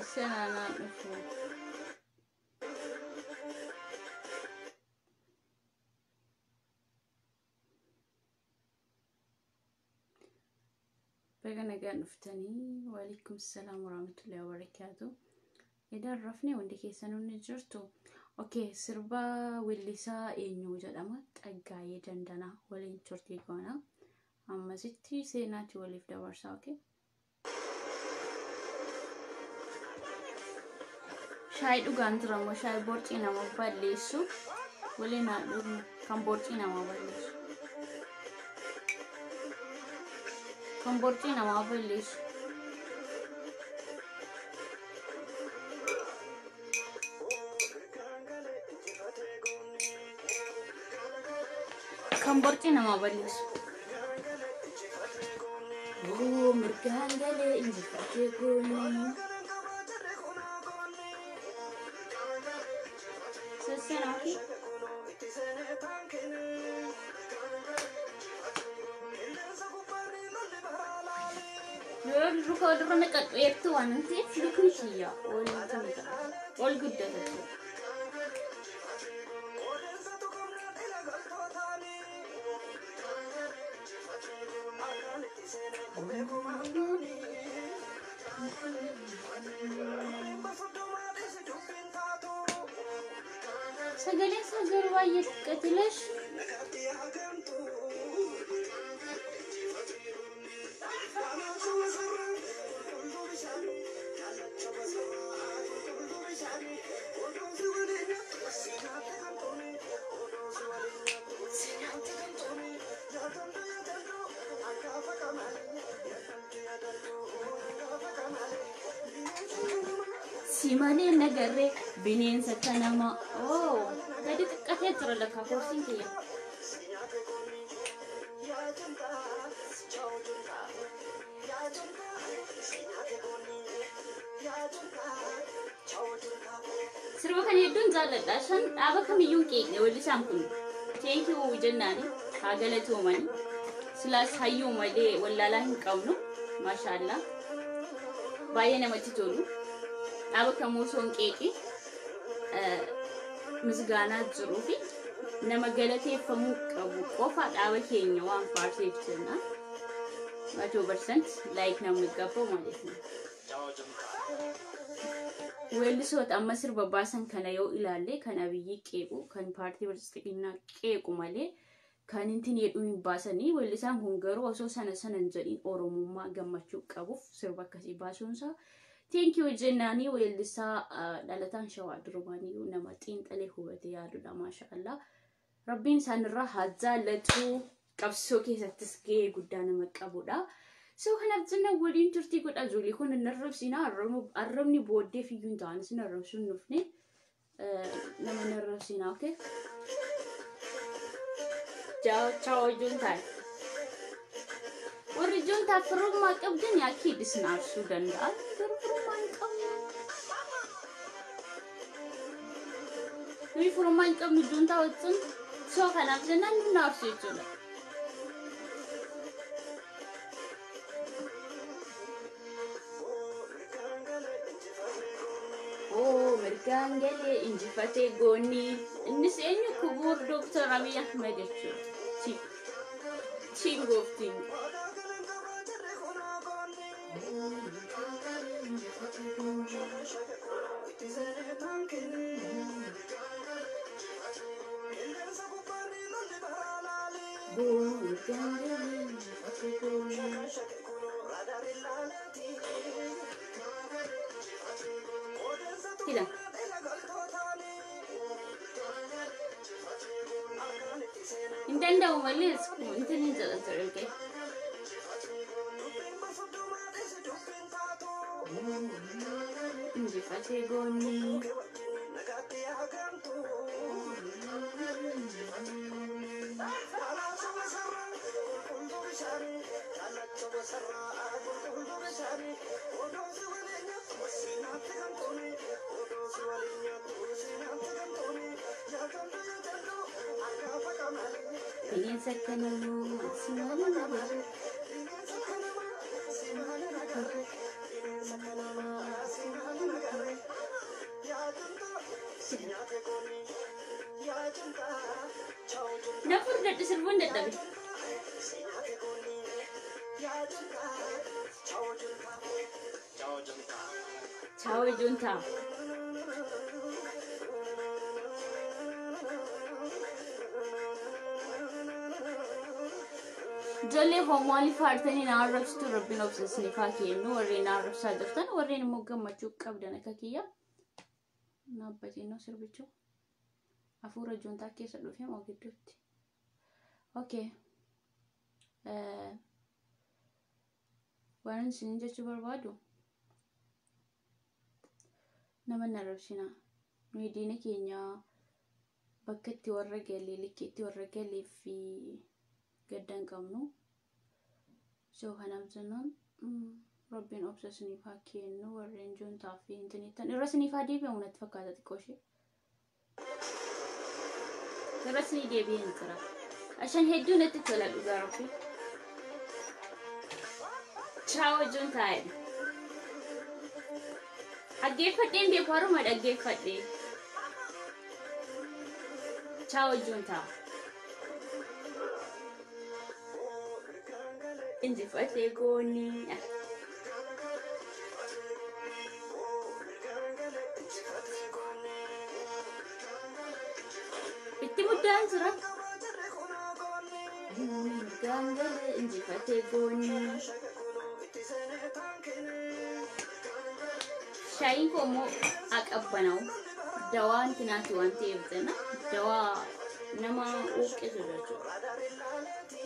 Seenaa dhufu. Baga nagaan dhuftanii. Waalaikum salaam warahmatullahi wabarakaatu. Edaan rafne hundi keessanuu ni jirtu. Okay, sirba weellisaa eenyu jedhama? Xaggaayee Dandanaa waliin turtii goona. Ammasitti seenaatti waliif dabarsaa, okay? Shaayii dhugaan jira immoo shaayii borcii nama balleessu waliin haa dhugnu, kan borcii nama balleessu. Kan borcii namaa balleessu. Kan borcii namaa balleessu. Oo, mirgaan galee injifatee goonni. Sassenaa fi yeroo luka walirra naqadhu eertuu waan ta'eef lukni kiyya ol guddata jechuudha. Sagaleen isaa garuu baay'ee xiqqatilesh. Si malee nagarree bineensa akka namaa. Oo, gadi xiqqatee jira lakkaa koorsiin kiyya. Sirba kana hedduun jaalladha. Shan dhaaba kamiyyuu hin qeeqne weellisaan kun. Thank you jennaani haa galatoomani. Silaas hayyuu malee wallaalaa hin qabnu. Maashaallah. Baay'ee namatti tolu. Dhaaba kamuu osoo hin qeeqin misgaanaa jiruu fi nama galateeffamuu qabu qofa dhaaba keenya waan faarseef jenna. 100% like namni qabu ማለት ነው። Weellisoota amma sirba baasan kana yoo ilaalle, kan Abiyyi qeequ, kan paartii Bilxiginnaa qeequ malee kan intin jedhu hin baasanii. Weellisaan kun garuu osoo sana sana hin jedhin Oromummaa gammachuu qabuuf sirba akkasii baasuunsaa thank you jennaanii. Weellisaa dhalataan Shawaa durumaaniyyuu nama xiinxalee hubatee yaadudha, maashaallah. Rabbiin isaanirraa haa jaallatu, qabsoo keessattis gahee guddaa nama qabudha. So kanaaf jenna waliin turtii godha. Ijoollee kun hin arrabsinaa, arrabni booddee fiyyuu hin ta'an isin arrabsuu hin dhufne, nama hin arrabsinaa, okay? Ciao ciao juntaa. Warri juntaa firummaa qabdan yaakii isin aarsuu danda'a. Garuu firummaa hin qabnu. Nuyi firummaa hin qabnu juntaa wajjin. So kanaaf jennaan nun aarsu jechuudha. Oo, mirgaan galee injifatee goonni. Innis eenyu? Kubuur Dooktar Abiy Ahmed jechuudha. King of King. Mirgaan galee injifatee goonni. Fida. Hin danda'u malee intin hin jedha ture, okay? Injifatee goonni. Bineensa akka namaa si malee nagarree. arrabsita. Na furdadhe sirbuun dadhabe. Ciao junta. Ijoollee homoolii faartanii na arrabsitu rabbiin obsa isiniif haa kennu. Warreen na arrabsaa jirtan warreen immoo gammachuu qabdan akka kiyya. Naabbatiin sirbichuu hafuura juntaa keessa dhufe moo gidduutti. Okay. Waan isin jechuu barbaadu nama hin arrabsinaa. Nuyi diina keenya bakka itti warra galee likkeetti warra galee fi gadda hin qabnu. So kanaaf jennaan rabbiin obsa isiniif haa kennu warreen juntaa fi intinittan irra isiniif haa deebi'amu natti fakkaata xiqqoo ishee. Irra isinii deebi'een jira. Ashan hedduu natti tola dhugaa rabbi. Ciao juntaa jedha. Dhaggeeffadheen beeku haruma dhaggeeffadhee. Ciao juntaa. Injifatee goonni. Itti muddaan jira. Mirgaan galee injifatee goonni. Shaayiin koo immoo aqabbanaa'u. Dawaa intinaati waan ta'eef jenna. Dawaa nama huqqisu jechuudha.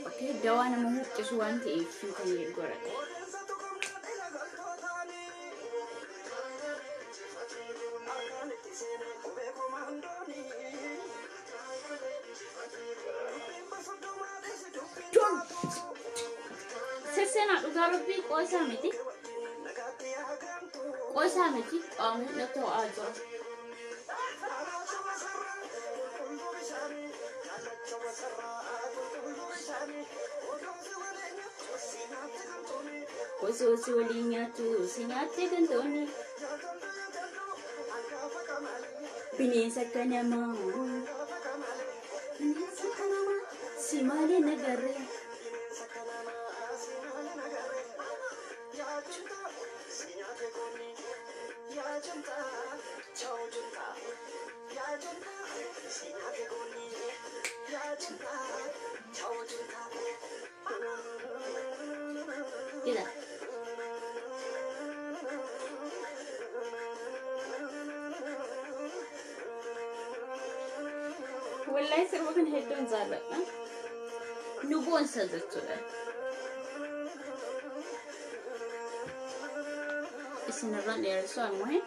Okay, dawaa nama huqqisu waan ta'eef kan godhate. Sesseenaa dhugaa rabbii qoosaa miti. Qoosaa miti qaamni natti ho'aa jira. Osoo si waliin nyaattu si nyaattee gantoonni. Bineensa akka namaa. Bineensa akka namaa si malee nagarree. Ila. Wallahi sirba kana hedduun jaalladha. Nu boonsa jechuudha. Isinirraan dheeressuu ammoo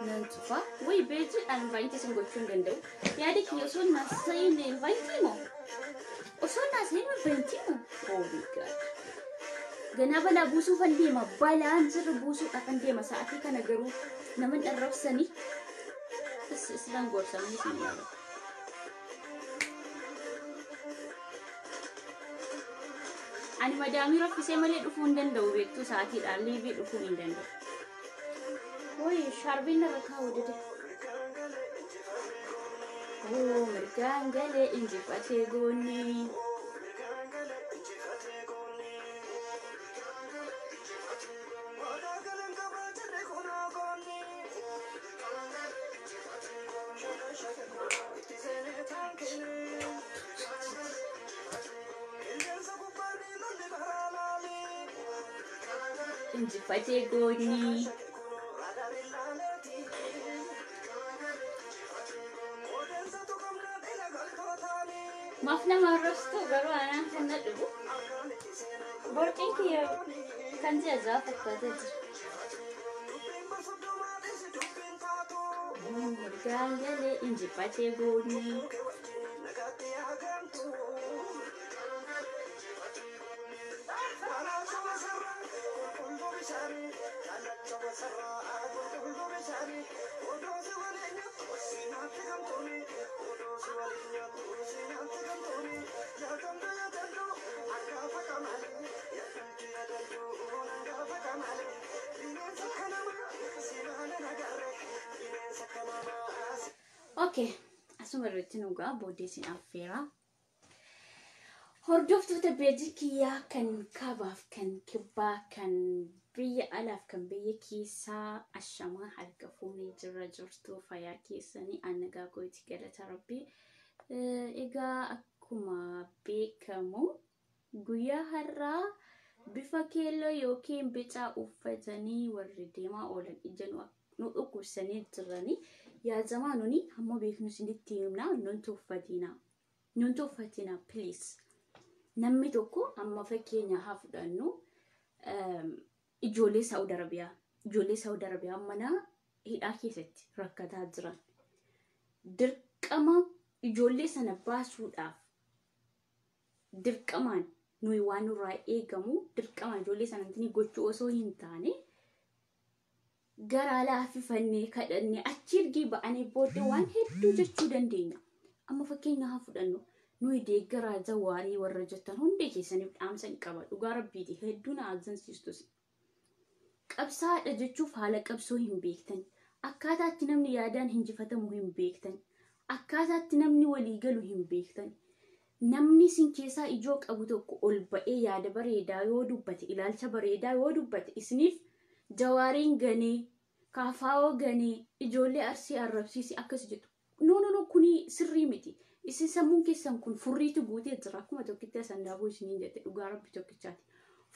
nan tufa. Wayi beejiidhaan invite isin gochuu hin danda'u. Yaada kiyya osoo naasa'in invite moo? Osoo naasa'in invite moo? Oh my God. Ganaa balaa buusuufan deema. Balaan jirru buusuudhaafan deema. Sa'aatii kana garuu nama hin arrabsanii. Islaan gorsamanii isin yaada. Ani madaamii raffisee malee dhufuu hin danda'u beektuu sa'aatiidhaan liivii dhufuu hin danda'u. Wayi shaarbiin narra kaa'u dide. Oo mirgaan galee injifatee goonni. Injifatee goonni. Maaf nama arrabsitu garuu anaan kan na dhibu. Borciin kiyya kan ji'a ja'a fakkaatee jira. Mirgaan galee injifatee goonni. Okay, asuma irratti nu ga'a booddee isin affeera. Hordoftoota beejii kiyyaa kan kaabaaf kan kibbaa kan biyya alaaf kan biyya keessaa ashamaa harka fuunee jirra jirtu fayyaa keessanii annagaa gootii galata rabbii. Egaa akkuma beekamu guyyaa har'aa bifa keelloo yookiin bicaa uffatanii warri deemaa oolan ija nu dhukkubsanii jiranii yaajamaa nuni hamma beeknu isinitti himna nun tuffatina. Nun tuffatina please. Namni tokko amma fakkeenya haa fudhannu ijoollee Saa'ud Arabiyaa. Ijoollee Saa'ud Arabiyaa mana hidhaa keessatti rakkataa jiran. Dirqama ijoollee sana baasuudhaaf dirqamaan nuyi waan nurraa eegamu dirqamaan ijoollee sana gochuu osoo hin taane garaa laaffifannee kadhannee achi ergii ba'anii booddee waan hedduu jechuu dandeenya. Amma fakkeenya haa fudhannu. Nuyi deeggaraa Jawaarii warra jettan hundi keessaniif dhaamsa hin qaba. Dhugaa rabbiiti hedduu na ajansiistus. Qabsaadha jechuuf haala qabsoo hin beektan. Akkaataatti namni yaadaan hinjifatamu hin beektan. Akkaataatti namni walii galu hin beektan. Namni isin keessaa ijoo qabu tokko ol ba'ee yaada bareedaa yoo dubbate, ilaalcha bareedaa yoo dubbate isiniif Jawaariin ganee, kaafaawoo ganee, ijoollee arsii arrabsiisi akkas jettu. No no no kuni sirrii miti. Isin sammuun keessan kun furriitu guutee jira. Akkuma tokkitti asandaaboo isiniin jette dhugaa rabbi tokkichaati.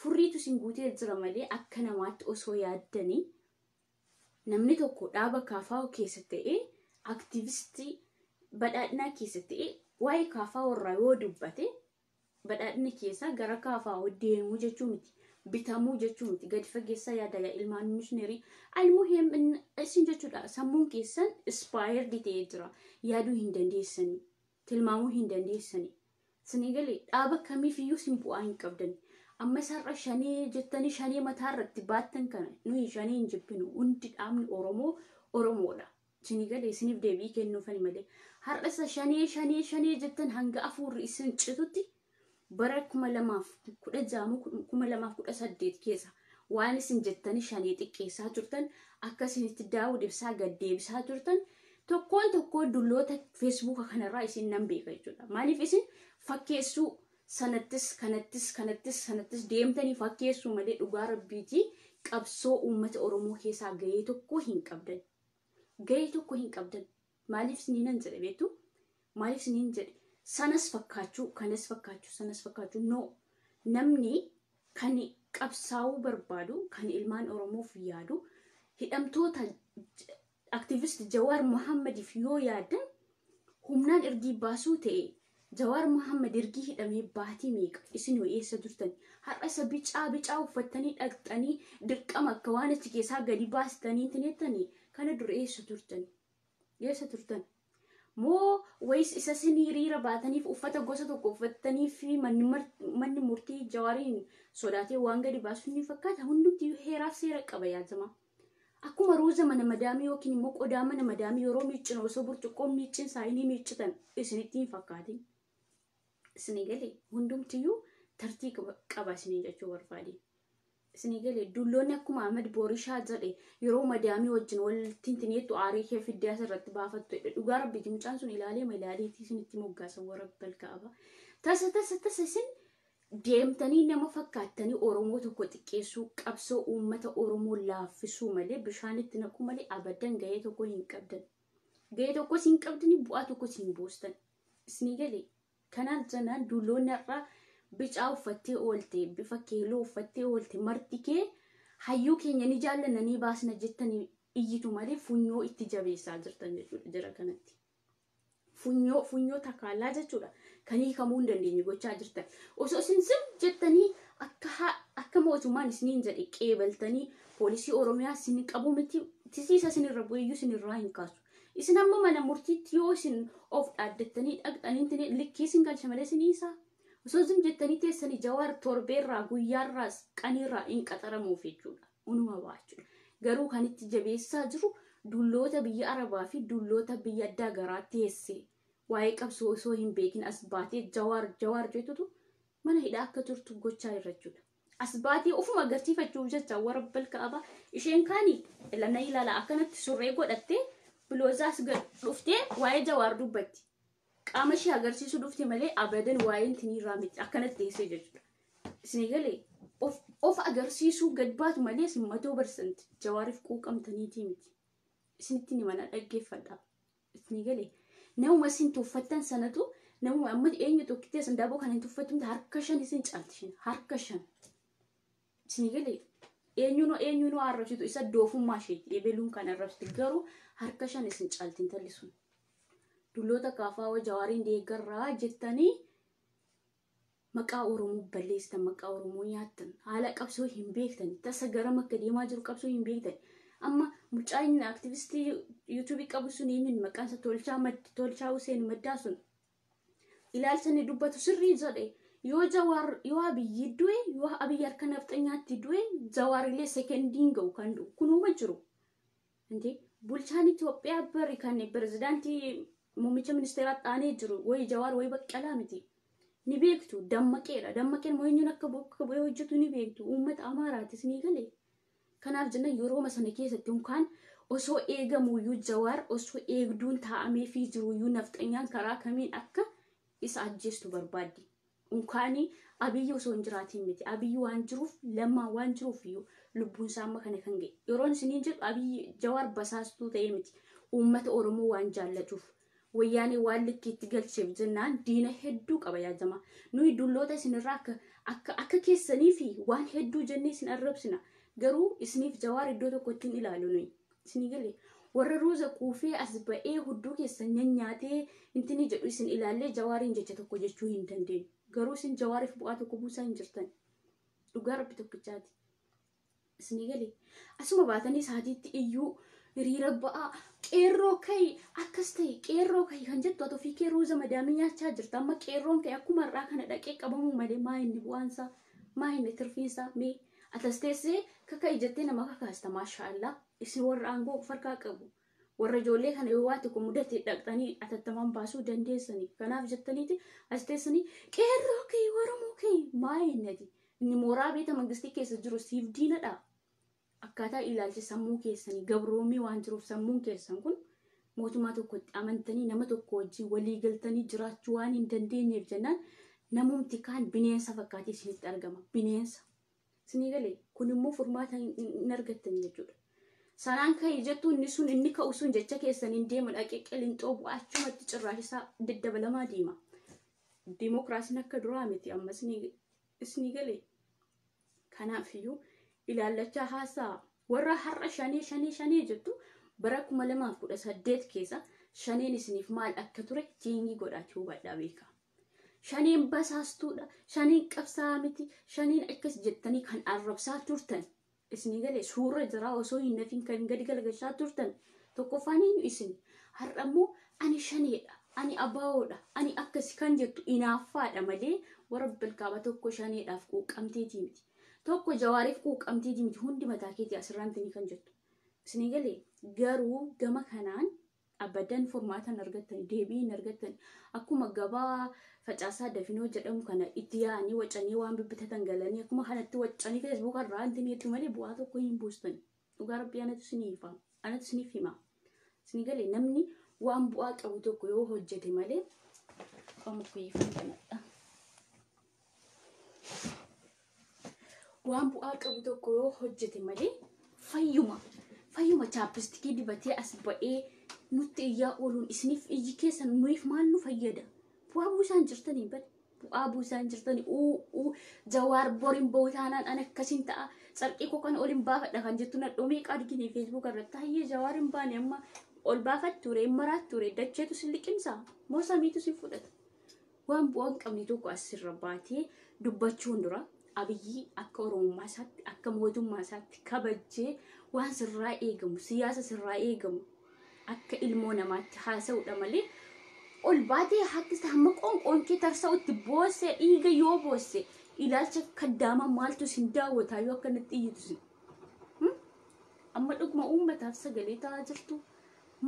Furriitu isin guutee jira malee akka namaatti osoo yaaddanii namni tokko dhaaba kaafaawoo keessa ta'ee aktiivistii badhaadhinaa keessa ta'ee waa'ee kaafaawoo irraa yoo dubbate badhaadhina keessaa gara kaafaawoo deemuu jechuu miti. Bitamuu jechuu miti. Gadi fageessaa yaada yaa ilmaan mishineerii. Almuhim isin jechuudha sammuun keessan ispaayeerdi ta'ee jira. Yaaduu hin dandeessanii. Tilmaamuu hin dandeessanii. Isinii galee dhaaba kamiifiyyuu isin bu'aa hin qabdan. Amma isarra shanee jettanii shanee mataa irratti baattan kana nuyi shanee hin jibbinu. Hundi dhaabni Oromoo Oromoodha. Isinii galee isiniif deebii kennuufani malee. Har'a isa shanee shanee shanee jettan hanga afuurri isin citutti bara 2016 2018 keessa waan isin jettanii shanee xiqqeessaa turtan akka isinitti Daawud Ibsaa gad deebisaa turtan tokkoon tokkoon dulloota feesbuuka kanarraa isin nan beeka jechuudha. Maaliif isin fakkeessuu sanattis kanattis kanattis sanattis deemtanii fakkeessuu malee dhugaa rabbiitii qabsoo uummata Oromoo keessaa gahee tokko hin qabdan. Gahee tokko hin qabdan. Maaliif isiniin nan jedhe beektu? Maaliif isiniin jedhe? Sanas fakkaachuu, kanas fakkaachuu, sanas fakkaachuu. No. Namni kan qabsaa'uu barbaadu, kan ilmaan Oromoof yaadu, hidhamtoota aktiivist Jawaar Mohammadiif yoo yaadan humnaan ergii baasuu ta'e Jawaar Mohammad ergii hidhamee baatii meeqa isin yoo eessa turtan? Har'a isa bicaa bicaa uffattanii dhaqxanii dirqama akka waan achi keessaa gadi baastanii tinettanii kana dura eessa turtan? Eessa turtan? Moo wayis isa isin hiriira baataniif uffata gosa tokko uffattanii fi manni murtii Jawaariin sodaatee waan gadi baasu ni fakkaata. Hundumti heeraaf seera qaba yaadama. Akkuma ruuza mana madaamii yookiin immoo qodaa mana madaamii yeroo miiccinu osoo burcuqqoon miiccin saayinii miiccitan isinitti hin fakkaatin. Isinii galee hundumtiyyuu tartiiba qaba isinii jechuu barbaade. Isinii galee dulloonni akkuma Ahmad Boorishaa jedhe yeroo madaamii wajjin walitti tineettu aarii kee fiddee asirratti baafattu jedhe. Dhugaa rabbiiti mucaan sun ilaalee ilaaleetii isinitti moggaasan warra balkaaba. Tasa tasa tasa isin deemtanii nama fakkaattanii Oromoo tokko xiqqeessuu qabsoo uummata Oromoo laaffisuu malee bishaanitti naquu malee abadan gahee tokko hin qabdan. Gahee tokkos hin qabdani bu'aa tokkos hin buustan. Isinii galee kanaaf jennaan dulloonni har'aa bicaa uffattee oolte bifa keelloo uffattee oolte marti kee hayyuu keenya ni jaallanna ni baasna jettanii iyyitu malee funyoo itti jabeessaa jirtan jechuudha jira kanatti. Funyoo funyoo takaalaa jechuudha. Kan hiikamuu hin dandeenye gochaa jirtan. Osoo isin zim jettanii akka mootummaan isiniin jedhe qeebaltanii poolisii Oromiyaa isin qabu miti tisiisa isinirra bu'iyyuu isinirraa hin kaasu. Isin amma mana murtiitti yoo isin of dhaaddattanii dhaqxanii likkii isin galcha malee isin hiisaa. Osoo zim jettanii teessanii Jawaar torbeerraa guyyaarraas qaniirraa hin qaxaramuuf jechuudha. Unuma ba'a jechuudha. Garuu kan itti jabeessaa jiru dulloota biyya Arabaa fi dulloota biyya addaa garaa teesse waa'ee qabsoo osoo hin beekin as baatee Jawaar Jawaar jettutu mana hidhaa akka turtu gochaa irra jechuudha. As baatee ofuma agarsiifachuuf jecha warra balkaaba isheen kaanii lana ilaala akkanatti surree godhattee Biloozaas gad dhuftee waa'ee Jawaar dubbatti. Qaama ishee agarsiisuu dhufte malee abadan waa'ee intiniirraa miti akkanatti teessee jechuudha. Isin galee of agarsiisuu gad baatu malee isin 100% Jawaariif quuqamtaniitii miti. Isinitti ni mana dhaggeeffadha. Isin galee namuma isin tuffattan sanatu namuma amma eenyu tokkitti isin daaboo kana hin tuffattumte harka 5 isin caalti harka 5. Isin galee eenyuunoo arrabsitu isa doofummaa isheeti ebeluun kan arrabsitu garuu harka 5 isin caalti intalli sun. Dulloota kaafaa Jawaariin deeggarraa jettanii maqaa Oromoo balleessitan, maqaa Oromoo nyaattan, haala qabsoo hin beektan, tasa garam akka deemaa jiru qabsoo hin beektan. Amma mucaa inni aktivistii yuutuubii qabu sun eenyuun maqaan isaa Tolchaa Huseen Maddaa sun ilaalcha inni dubbatu sirrii jedhe. Yoo Jawaar yoo Abiyyi du'e, yoo Abiyyi harka nafxanyaatti du'e, Jawaarillee sekendiin ga'u kan du'u kunuuma jiru. Intee bulchaan Itoophiyaa bari kan pirezidaantii muummicha ministeeraa taanee jiru wayi Jawaar wayi Baqqalaa miti. Ni beektu Dammaqeedha. Dammaqeen moo eenyuun akka bakka bu'ee hojjetu ni beektu. Uummata Amaaraatis ni galee. Kanaaf jenna yerooma sana keessatti yookaan osoo eegamuyyuu Jawaar osoo eegduun taa'ameefii jiruyyuu nafxanyaan karaa kamiin akka isa ajjeestu barbaaddi. Unkaanii Abiyyi osoo hin jiraatiin miti. Abiyyi waan jiruuf Lammaa waan jiruuf iyyuu lubbuun isaa amma kana kan ga'e. Yeroon isiniin jedhu Abiyyi Jawaar basaastuu ta'ee miti. Uummata Oromoo waan jaallatuuf. Wayyaanee waan likkiitti galcheef jennaan diina hedduu qaba yaadama. Nuyi dulloota isinirraa akka keessanii fi waan hedduu jennee isin arrabsina. Garuu isiniif Jawaar iddoo tokkotti hin ilaalu nuyi. Isinii galee warra ruuza quufee as ba'ee hudduu keessan nyaatee intini jedhu isin ilaallee Jawaariin jecha tokko jechuu hin dandeenyu. Garuu isin Jawaariif bu'aa tokko buusaa hin jirtan. Dhugaa Rabbi tokkichaati. Isinii galee asuma baatanii saatiitti iyyuu hiriira ba'aa qeerroo ka'i akkas ta'e qeerroo ka'i kan jettu ati ofii kee ruuza madaamii nyaachaa jirta. Amma qeerroon ka'i akkuma har'aa kana dhaqee qabamuu malee maa inni bu'aansaa maa inni tirfiinsaa mee atas teessee kaka'i jettee nama kakaasta maashaallah. Isin warra aangoo of harkaa qabu. Warra ijoollee kana yoo waa tokko mudate dhaqxanii atattamaan baasuu dandeessanii. Kanaaf jettaniiti as teessanii qeerroo ka'i Oromoo ka'i maa inni ati inni mooraa beeta mangistii keessa jiru siif diinadha. Akkaataa ilaalcha sammuu keessanii gabroomii waan jiruuf sammuun keessan kun mootummaa tokkotti amantanii nama tokko wajjin walii galtanii jiraachuu waan hin dandeenyeef jennaan namumti kaan bineensa fakkaatee isinitti argama. Bineensa. Isinii galee kun immoo furmaata hin argattan jechuudha. Sanaan ka'e jettu inni sun inni ka'u sun jecha keessan hin deemu dhaqee qilinxoo bu'aa achumatti cirraashisaa daddabalamaa deema. Dimookiraasiin akka duraa miti ammas isinii galee. Kanaafiyyuu ilaallachaa haasaa warra har'a shanee shanee shanee jettu bara 2018 keessa shaneen isiniif maal akka ture jiingii godhaati hubadhaa beeka. Shaneen basaastuudha, shaneen qabsaa'aa miti, shaneen akkas jettanii kan arrabsaa turtan. Isinii galee suura jiraa osoo hin nafin kan gadi galagalchaa turtan. Tokkoffaan eenyu isin? Har'a immoo ani shaneedha, ani abaawoodha, ani akkasi kan jettu inaaffaadha malee warra bilkaaba tokko shaneedhaaf quuqamteetii miti. Tokko Jawaariif quuqamteetii miti hundi mataa keetii asirraanti ni kan jettu. Isinii galee garuu gama kanaan abadan furmaata hin argattani, deebii hin argattani. Akkuma gabaa facaasaa dafinoo jedhamu kana itti yaa'anii wacanii waan bibbitatan galanii akkuma kanatti wacanii feesbuuka irraa wanti ni hedduu malee bu'aa tokko hin buustani. Dhugaa Rabbii anatu isiniif hima. Anatu isiniif hima. Isinii galee namni waan bu'aa qabu tokko yoo hojjete malee qaama kuyyiifan kanadha. Waan bu'aa qabu tokko yoo hojjete malee fayyuma chaappistikii dibatee as ba'ee nutti iyyaa ooluun isiniif iyyi keessan nuyiif maal nu fayyada? Bu'aa buusaan jirtanii bari. Bu'aa buusaan jirtanii uu Jawaar boriin ba'u taanaan an akkasiin ta'a carqii koo kana ol hin baafadha kan jettu nadhoo meeqa argine feesbuuk irratti hayyee Jawaar hin baane amma ol baafatti ture maraatti ture dacheetu si liqimsa moo samiitu si fudhata. Waan bu'aa hin qabne tokko asirra baatee dubbachuun dura Abiyyi akka Oromummaa isaatti akka mootummaa isaatti kabajjee waan sirraa eegamu siyaasa sirraa eegamu akka ilmoo namaatti haasa'uudha malee ol baatee hakkista hamma qoonqoon kee tarsa'utti boossee dhiiga yoo boosse ilaalcha kaddaamaa maaltu isin daawwataa yoo akkanatti iyyitu isin. Amma dhuguma uummataaf sagalee ta'aa jirtu.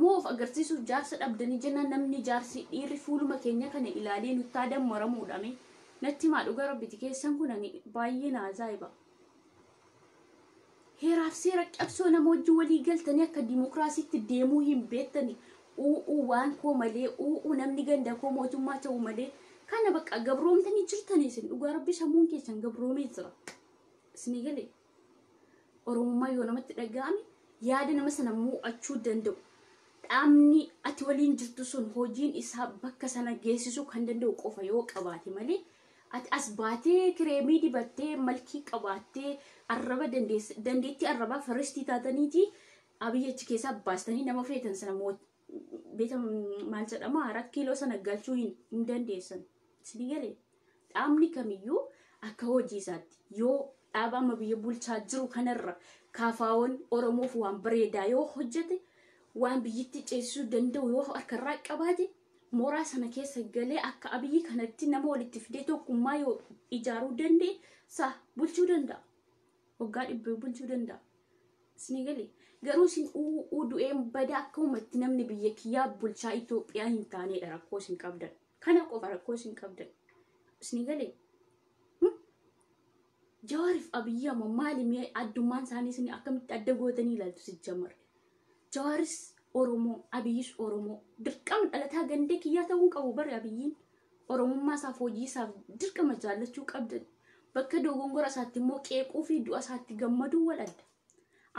Moo of agarsiisuuf jaarsa dhabdanii jennaan namni jaarsi dhiirri fuuluma keenya kana ilaalee nuttaa dammaramuudhame. Natti himaa dhugaa Rabbiti keessan kun ani baay'ee na ajaa'iba. Heeraaf seera qabsoo nama wajjin walii galtanii akka dimokiraasiitti deemuu hin beektani. U'uu waan koo malee, u'uu namni ganda koo mootummaa ta'u malee, kana bakka gabroomtanii jirtanii isin dhugaa rabbi sammuun keessan gabroomee jira. Isinii galee Oromummaa yoo namatti dhaga'ame yaada nama sana mo'achuu danda'u. Dhaabni ati waliin jirtu sun hojiin isaa bakka sana geessisuu kan danda'u qofa yoo qabaate malee ati as baatee kireemii dibattee malkii qabaattee arraba dandeettii arrabaa faristii taataniiti Abiyyi achi keessaa baastanii nama feetan sana beeta maal jedhama 4 kiiloo sana galchuu hin dandeessan. Isinii galee dhaabni kamiyyuu akka hojii isaatti yoo dhaaba amma biyya bulchaa jiru kanarra kaafaawwan Oromoof waan bareedaa yoo hojjete, waan biyyittii ceesisuu danda'u yoo harkarraa qabaate, mooraa sana keessa galee akka Abiyyi kanatti nama walitti fidee tokkummaa yoo ijaaruu danda'e sa bulchuu danda'a. Waggaa 100 bulchuu danda'a. Isinii galee garuu isin uuu du'een bada akka uumatti namni biyya kiyyaa bulchaa Itoophiyaa hin taanedha rakkoo isin qabdan. Kana qofa rakkoo isin qabdan. Isinii galee Jawaariif Abiyyi amma maali mee addummaan isaanii isin akkamitti adda gootanii ilaaltu sijjamar. Jawaaris Oromoo, Abiyyis Oromoo. Dirqama dhalataa gandee kiyyaa ta'uu hin qabu bari Abiyyiin. Oromummaa isaaf hojii isaaf dirqama jaallachuu qabdan. Bakka dogongora isaatti immoo qeequu fi du'a isaatti gammaduu wal adda.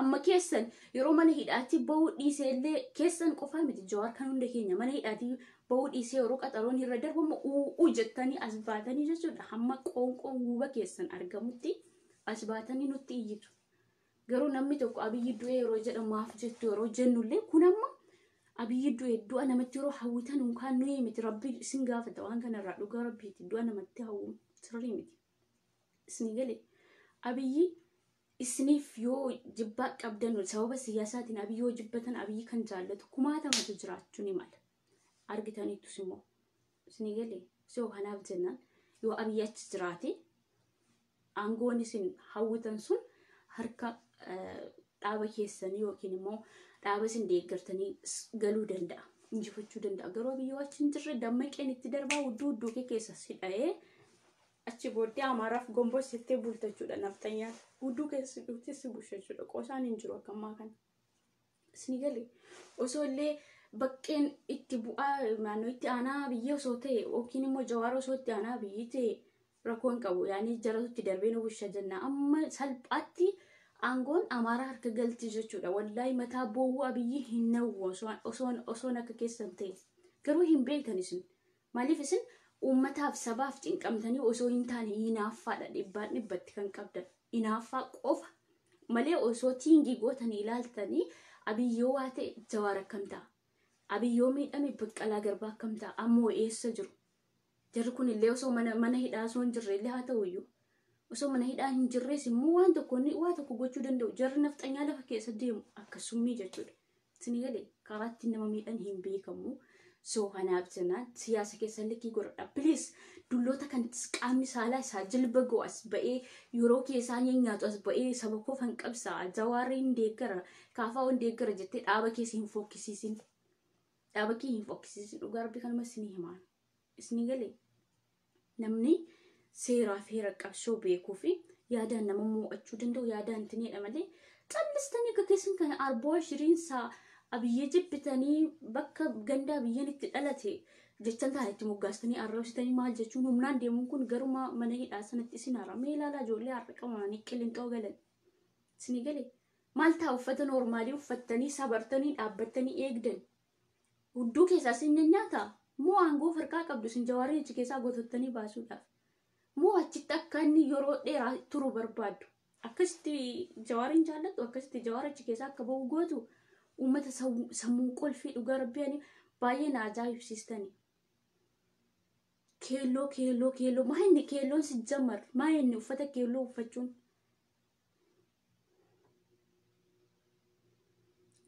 Amma keessan yeroo mana hidhaatti bahuu dhiisee illee keessan qofaa miti Jawaar kan hunda keenya mana hidhaatti bahuu dhiisee yeroo qaxaroon irra darbamu u'uu jettanii as baatanii jechuudha. Hamma qoonqoon guuba keessan argamutti as baatanii nutti iyyitu. Garuu namni tokko Abiyyi du'ee yeroo jedhamu maaf jettu yeroo jennullee kun amma Abiyyi du'e du'a namatti yeroo hawwitan unkaan nuyi miti rabbi isin gaafata waan kanarraa dhugaa rabbiiti du'a namatti hawwu sirrii miti. Isin galee Abiyyi isiniif yoo jibbaa qabdan sababa siyaasaatiin Abiyyi yoo jibbatan Abiyyi kan jaallatu kumaatamatu jiraachuu ni mala. Argitaniittus immoo isinii galee so kanaaf jennaan yoo Abiyyi achi jiraate aangoon isin hawwitan sun harka dhaaba keessanii yookiin immoo dhaaba isin deeggartanii galuu danda'a. Injifachuu danda'a. Garuu Abiyyi yoo achi hin jirre dammaqeen itti darbaa hudduu hudduu kee keessa si dha'ee achi booddee Amaaraaf gombosiftee bultachuudha nafxanyaan. Hudduu keessa dhuftee si bushachuudha. Qosaan hin jiru akka ammaa kana. Isinii galee osoo illee baqqeen itti bu'aa naannoo itti aanaa biyya osoo ta'e yookiin immoo Jawaar osoo itti aanaa biyyi ta'e rakkoo hin qabu. Yaani jaratu itti darbee nu busha jenna. Amma salphaatti aangoon Amaaraa harka galti jechuudha. Wallaahi mataa boowwuu Abiyyi hin nawwu osoon akka keessan ta'e. Garuu hin beektan isin. Maaliif isin uummataaf sabaaf cinqamtanii osoo hin taane hinaaffaadha dhibbaan dhibbatti kan qabdan. Hinaaffaa qofa malee osoo tiingii gootanii ilaaltanii Abiyyi yoo waa ta'e Jawaar akkam ta'a? Abiyyi yoo miidhame Baqqalaa Garbaa akkam ta'a? Ammoo eessa jiru? Jarri kun illee osoo mana hidhaa osoo hin jirre illee haa ta'u iyyuu. Osoo mana hidhaa hin jirres immoo waan tokko waa tokko gochuu danda'u. Jarri nafxanyaa lafa keessa deemu akka summii jechuudha. Isinii galee karaa ittiin nama miidhan hin beekamu. So kanaaf jennaan siyaasa keessan likkii godhadha. Please dulloota kan qaamni saalaa isaa jilba ga'u as ba'ee yeroo keessaa nyaatu as ba'ee saba koo fan qabsaa Jawaarri hin deeggara kaafaa hin deeggara jettee dhaaba keessa hin fokkisiisin. Dhaaba kee hin fokkisiisin dhugaa rabbi kanuma isinii himaan. Isinii galee namni seeraa fi heera qabsoo beekuu fi yaadaan nama mo'achuu danda'u yaadaan ittiin malee callistanii akka keessan kana arboo shiriinsaa Abiyyee jibbitanii bakka ganda Abiyyeen itti dhalate jechan taane itti moggaastanii arrabsitanii maal jechuun humnaan deemuun kun garuma mana hidhaa sanatti isin hara. Mee ilaalaa ijoollee har'a qabamanii Qilinxoo galan. Isinii galee maal ta'a uffata noormaalii uffattanii sabartanii dhaabbattanii eegdan. Hudduu keessaa isin nyaata moo aangoo farqaa qabdu isin Jawaariin achi keessaa gotottanii baasuudhaaf. Moo achitti akka inni yeroo dheeraa turu barbaaddu. Akkasitti Jawaariin jaallattu akkasitti Jawaar achi keessaa akka bahu gootu uummata sammuu qolfii dhugaa rabbii ani baay'ee na ajaa'ibsiistani. Keelloo keelloo keelloo maa inni keelloon si jammar maa inni uffata keelloo uffachuun.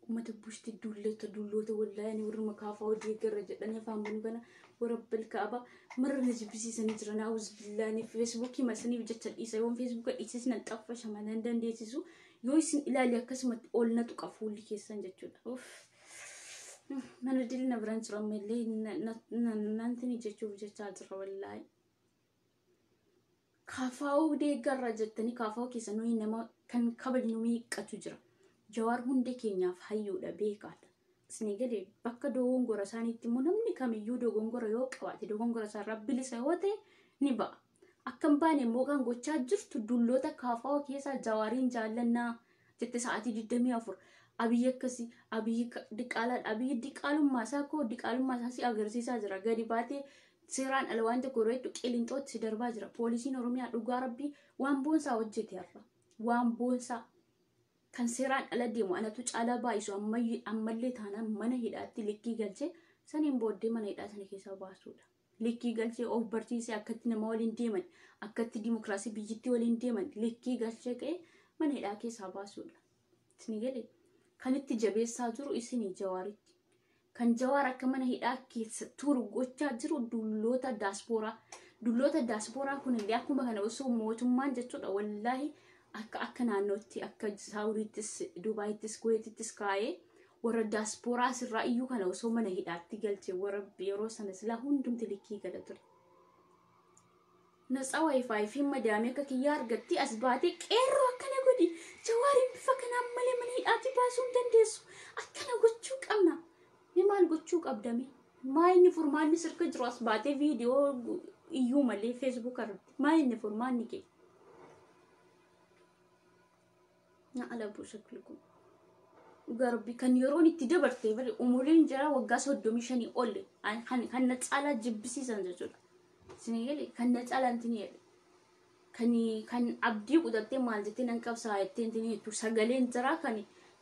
Uummata bushti dulloota dulloota wallaahi ani warri makaafaa hojii garra jedhanii afaan banu kana warra bilkaaba marra na jibbisiisanii jiran awuz billaani feesbuukii masaniif jecha dhiisa yoon feesbuuka dhiisis nan xaffasha malee hin dandeessisu yoo isin ilaali akkasumatti ol na tuqa fuulli keessan jechuudha. Uff. Mana dilna biraan jiru ammallee nantini jechuuf jechaa jira wallaahi. Kaafaa'uu deeggarra jettanii kaafaa'uu keessa nuyi nama Kan kabajnu meeqatu jira. Jawaar hunda keenyaaf hayyuudha, beekaadha. Isinii galee? Bakka dogongora isaaniitti immoo namni kamiyyuu dogongora yoo qabaate, dogongora isaarraa bilisa yoo ta'e ni ba'a. Akka hin baane immoo kan gochaa jirtu dulloota kaafaa keessaa Jawaariin jaallannaa jette sa'aatii 24. Abiyyi akkasii, Abiyyi diqaalaadha. Abiyyi diqaalummaa isaa koo diqaalummaa isaa si agarsiisaa jira. Gadi baatee seeraan ala waan tokko yeroo hedduu Qilinxootti si darbaa jira. Poolisiin Oromiyaa dhugaa Rabbii waan boonsaa hojjete har'a. Waan boonsaa kan seeraan ala deemu anatu caalaa baay'isu ammallee taanaan mana hidhaatti likkii galchee saniin booddee mana hidhaa sana keessaa baasuudha. Likkii galchee of barsiisee akkatti nama waliin deeman, akkatti dimokiraasii biyyittii waliin deeman likkii galchee ka'ee mana hidhaa keessaa baasuudha. Isinii galee? Kan itti jabeessaa jiru isinii Jawaaritti. Kan Jawaar akka mana hidhaa keessa turu gochaa jiru dulloota daaspooraa. Dulloota daaspooraa kunillee akkuma kana osoo mootummaan jechuudha, wallaahi akka naannootti, akka Saawudiittis, Dubaayittis, Kuweetittis kaa'ee warra daaspooraa asirraa iyyuu kana osoo mana hidhaatti galche, warra yeroo sana silaa hundumti likkii gala ture. Natsaa wifi fi madaamii akka kiyyaa argatti as baatee qeerroo akkana godhi, Jawaariin bifa kanaan malee mana hidhaatti baasuu hin dandeessu, akkana gochuu qabna. Ni maal gochuu qabdame? Maa inni furmaanni sirka jiru as baatee viidiyoo iyyuu malee Facebook irratti maa inni furmaanni kee? Na ala buusa kun. Garbi kan yeroon itti dabarte bari umuriin jira waggaa 35 ol kan na caalaa jibbisiisan jechuudha. Isinii galee? Kan na caalaa intini jedhe. Kan abdii kutattee maal jettee nan qabsaa jettee intini jettu sagaleen jira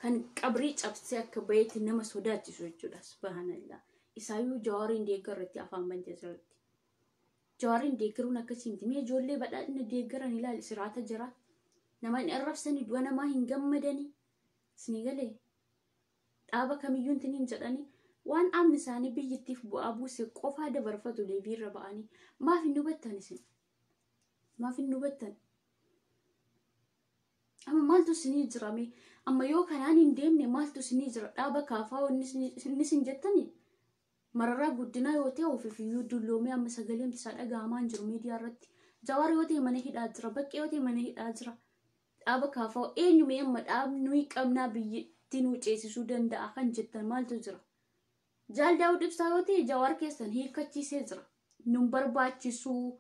kan qabrii cabsee akka baheetti nama sodaachisu jechuudha. Subhanallah. Isaayyuu Jawaariin deeggarratti afaan bantee sirriitti. Jawaariin deeggaruun akkasii miti. Mee ijoollee badhaadhina deeggaran ilaali, siraata jira. Nama hin arrabsanii, du'a namaa hin gammadanii. Isinii galee? Dhaaba kamiyyuu intini hin jedhanii waan dhaabni isaanii biyyattiif bu'aa buuse qofaa dabarfatu deebiirra ba'anii. Maaf hin hubattan isin? Maaf hin hubattan? Amma maaltu isinii jira mee? Amma yoo kanaan hin deemne maaltu isinii jira? Dhaaba kaafaa inni isin jettanii? Mararaa Guddinaa yoo ta'e ofiif iyyuu dulloomee amma sagaleen isaa dhaga'amaa hin jiru miidiyaa irratti. Jawaar yoo ta'e mana hidhaa jira. Baqqee yoo ta'e mana hidhaa jira. Dhaaba kaafaa eenyu mee amma dhaabni nuyi qabnaa biyyattii nu ceesisuu danda'a kan jettan maaltu jira? Jaal Daawud Ibsaa yoo ta'e Jawaar keessan hiikkachiisee jira. Nun barbaachisuu,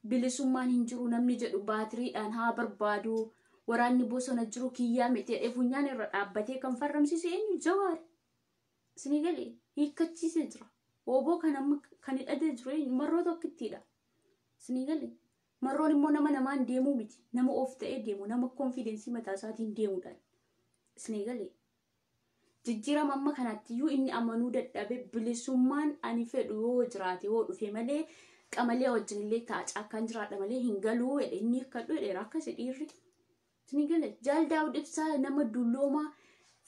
bilisummaan hin jiru namni jedhu baatiriidhaan haa barbaadu, waraanni bosona jiru kiyyaa miti jedhee funyaan irra dhaabbatee kan farramsiise eenyu? Jawaar. Isinii galee? Hiikkachiisee jira. Oboo kan amma kan hidhatee jiru eenyu? Marroo tokkittiidha. Isinii galee? Marroon immoo nama namaan deemuu miti. Nama of ta'ee deemu, nama confidence mataa isaatiin deemuudhaan. Isinii galee? Jijjiirama amma kanatti iyyuu inni amanuu dadhabe, bilisummaan ani fedhu yoo jiraate, yoo dhufe malee qamalee wajjin illee ta'a, caakkaan jiraadha malee hin galuu jedhe, inni hiikkadhu jedheera akkasi dhiirri. Isinii galee? Jaal Daawud Ibsaa nama dulloomaa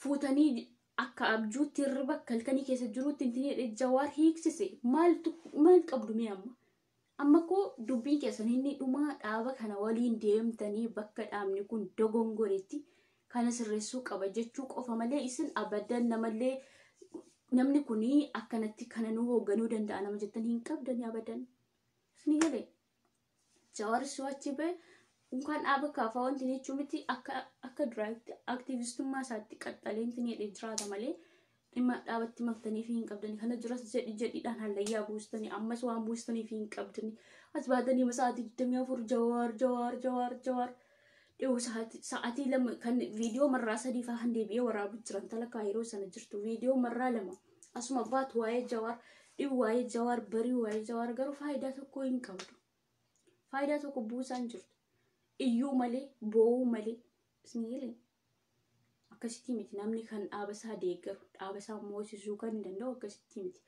fuutanii akka abjuutti hirriba halkanii keessa jirutti intini jedhe Jawaar hiiksise. Maaltu maal qabdu mee amma? Amma koo dubbiin keessan inni dhumaa dhaaba kana waliin deemtanii bakka dhaabni kun dogongoretti kana sirreessuu qaba jechuu qofa malee isin abadan namallee namni kun akkanatti kana nu hoogganuu danda'a nama jettan hin qabdani abadan. Isinii galee? Jawaar si'achi ba'e unkaan dhaaba kaafaa wanti jechuu miti, akka duraatti aktiivistummaa isaatti qaxxalee intini jedhee jiraata malee dhimma dhaabatti maktanii fi hin qabdani. Kana jiras jedhi jedhiidhaan hallayyaa buustanii ammas waan buustanii fi hin qabdani. As baatanii sa'aatii 24 Jawaar, Jawaar, Jawaar, Jawaar. Dhiyoo sa'aatii 2 kan viidiyoo marraa 3 fa'aa kan deebi'ee waraabu jiran tala Kaayiroo sana jirtu viidiyoo marraa 2 asuma baatu waa'ee Jawaar, dhibu waa'ee Jawaar, barii waa'ee Jawaar, garuu faayidaa tokko hin qabdu. Faayidaa tokko buusaa hin jirtu. Iyyuu malee, boo'uu malee. Isinii galee? Akkasitti miti namni kan dhaaba isaa deeggaru, dhaaba isaa moosisuu kan danda'u akkasitti miti.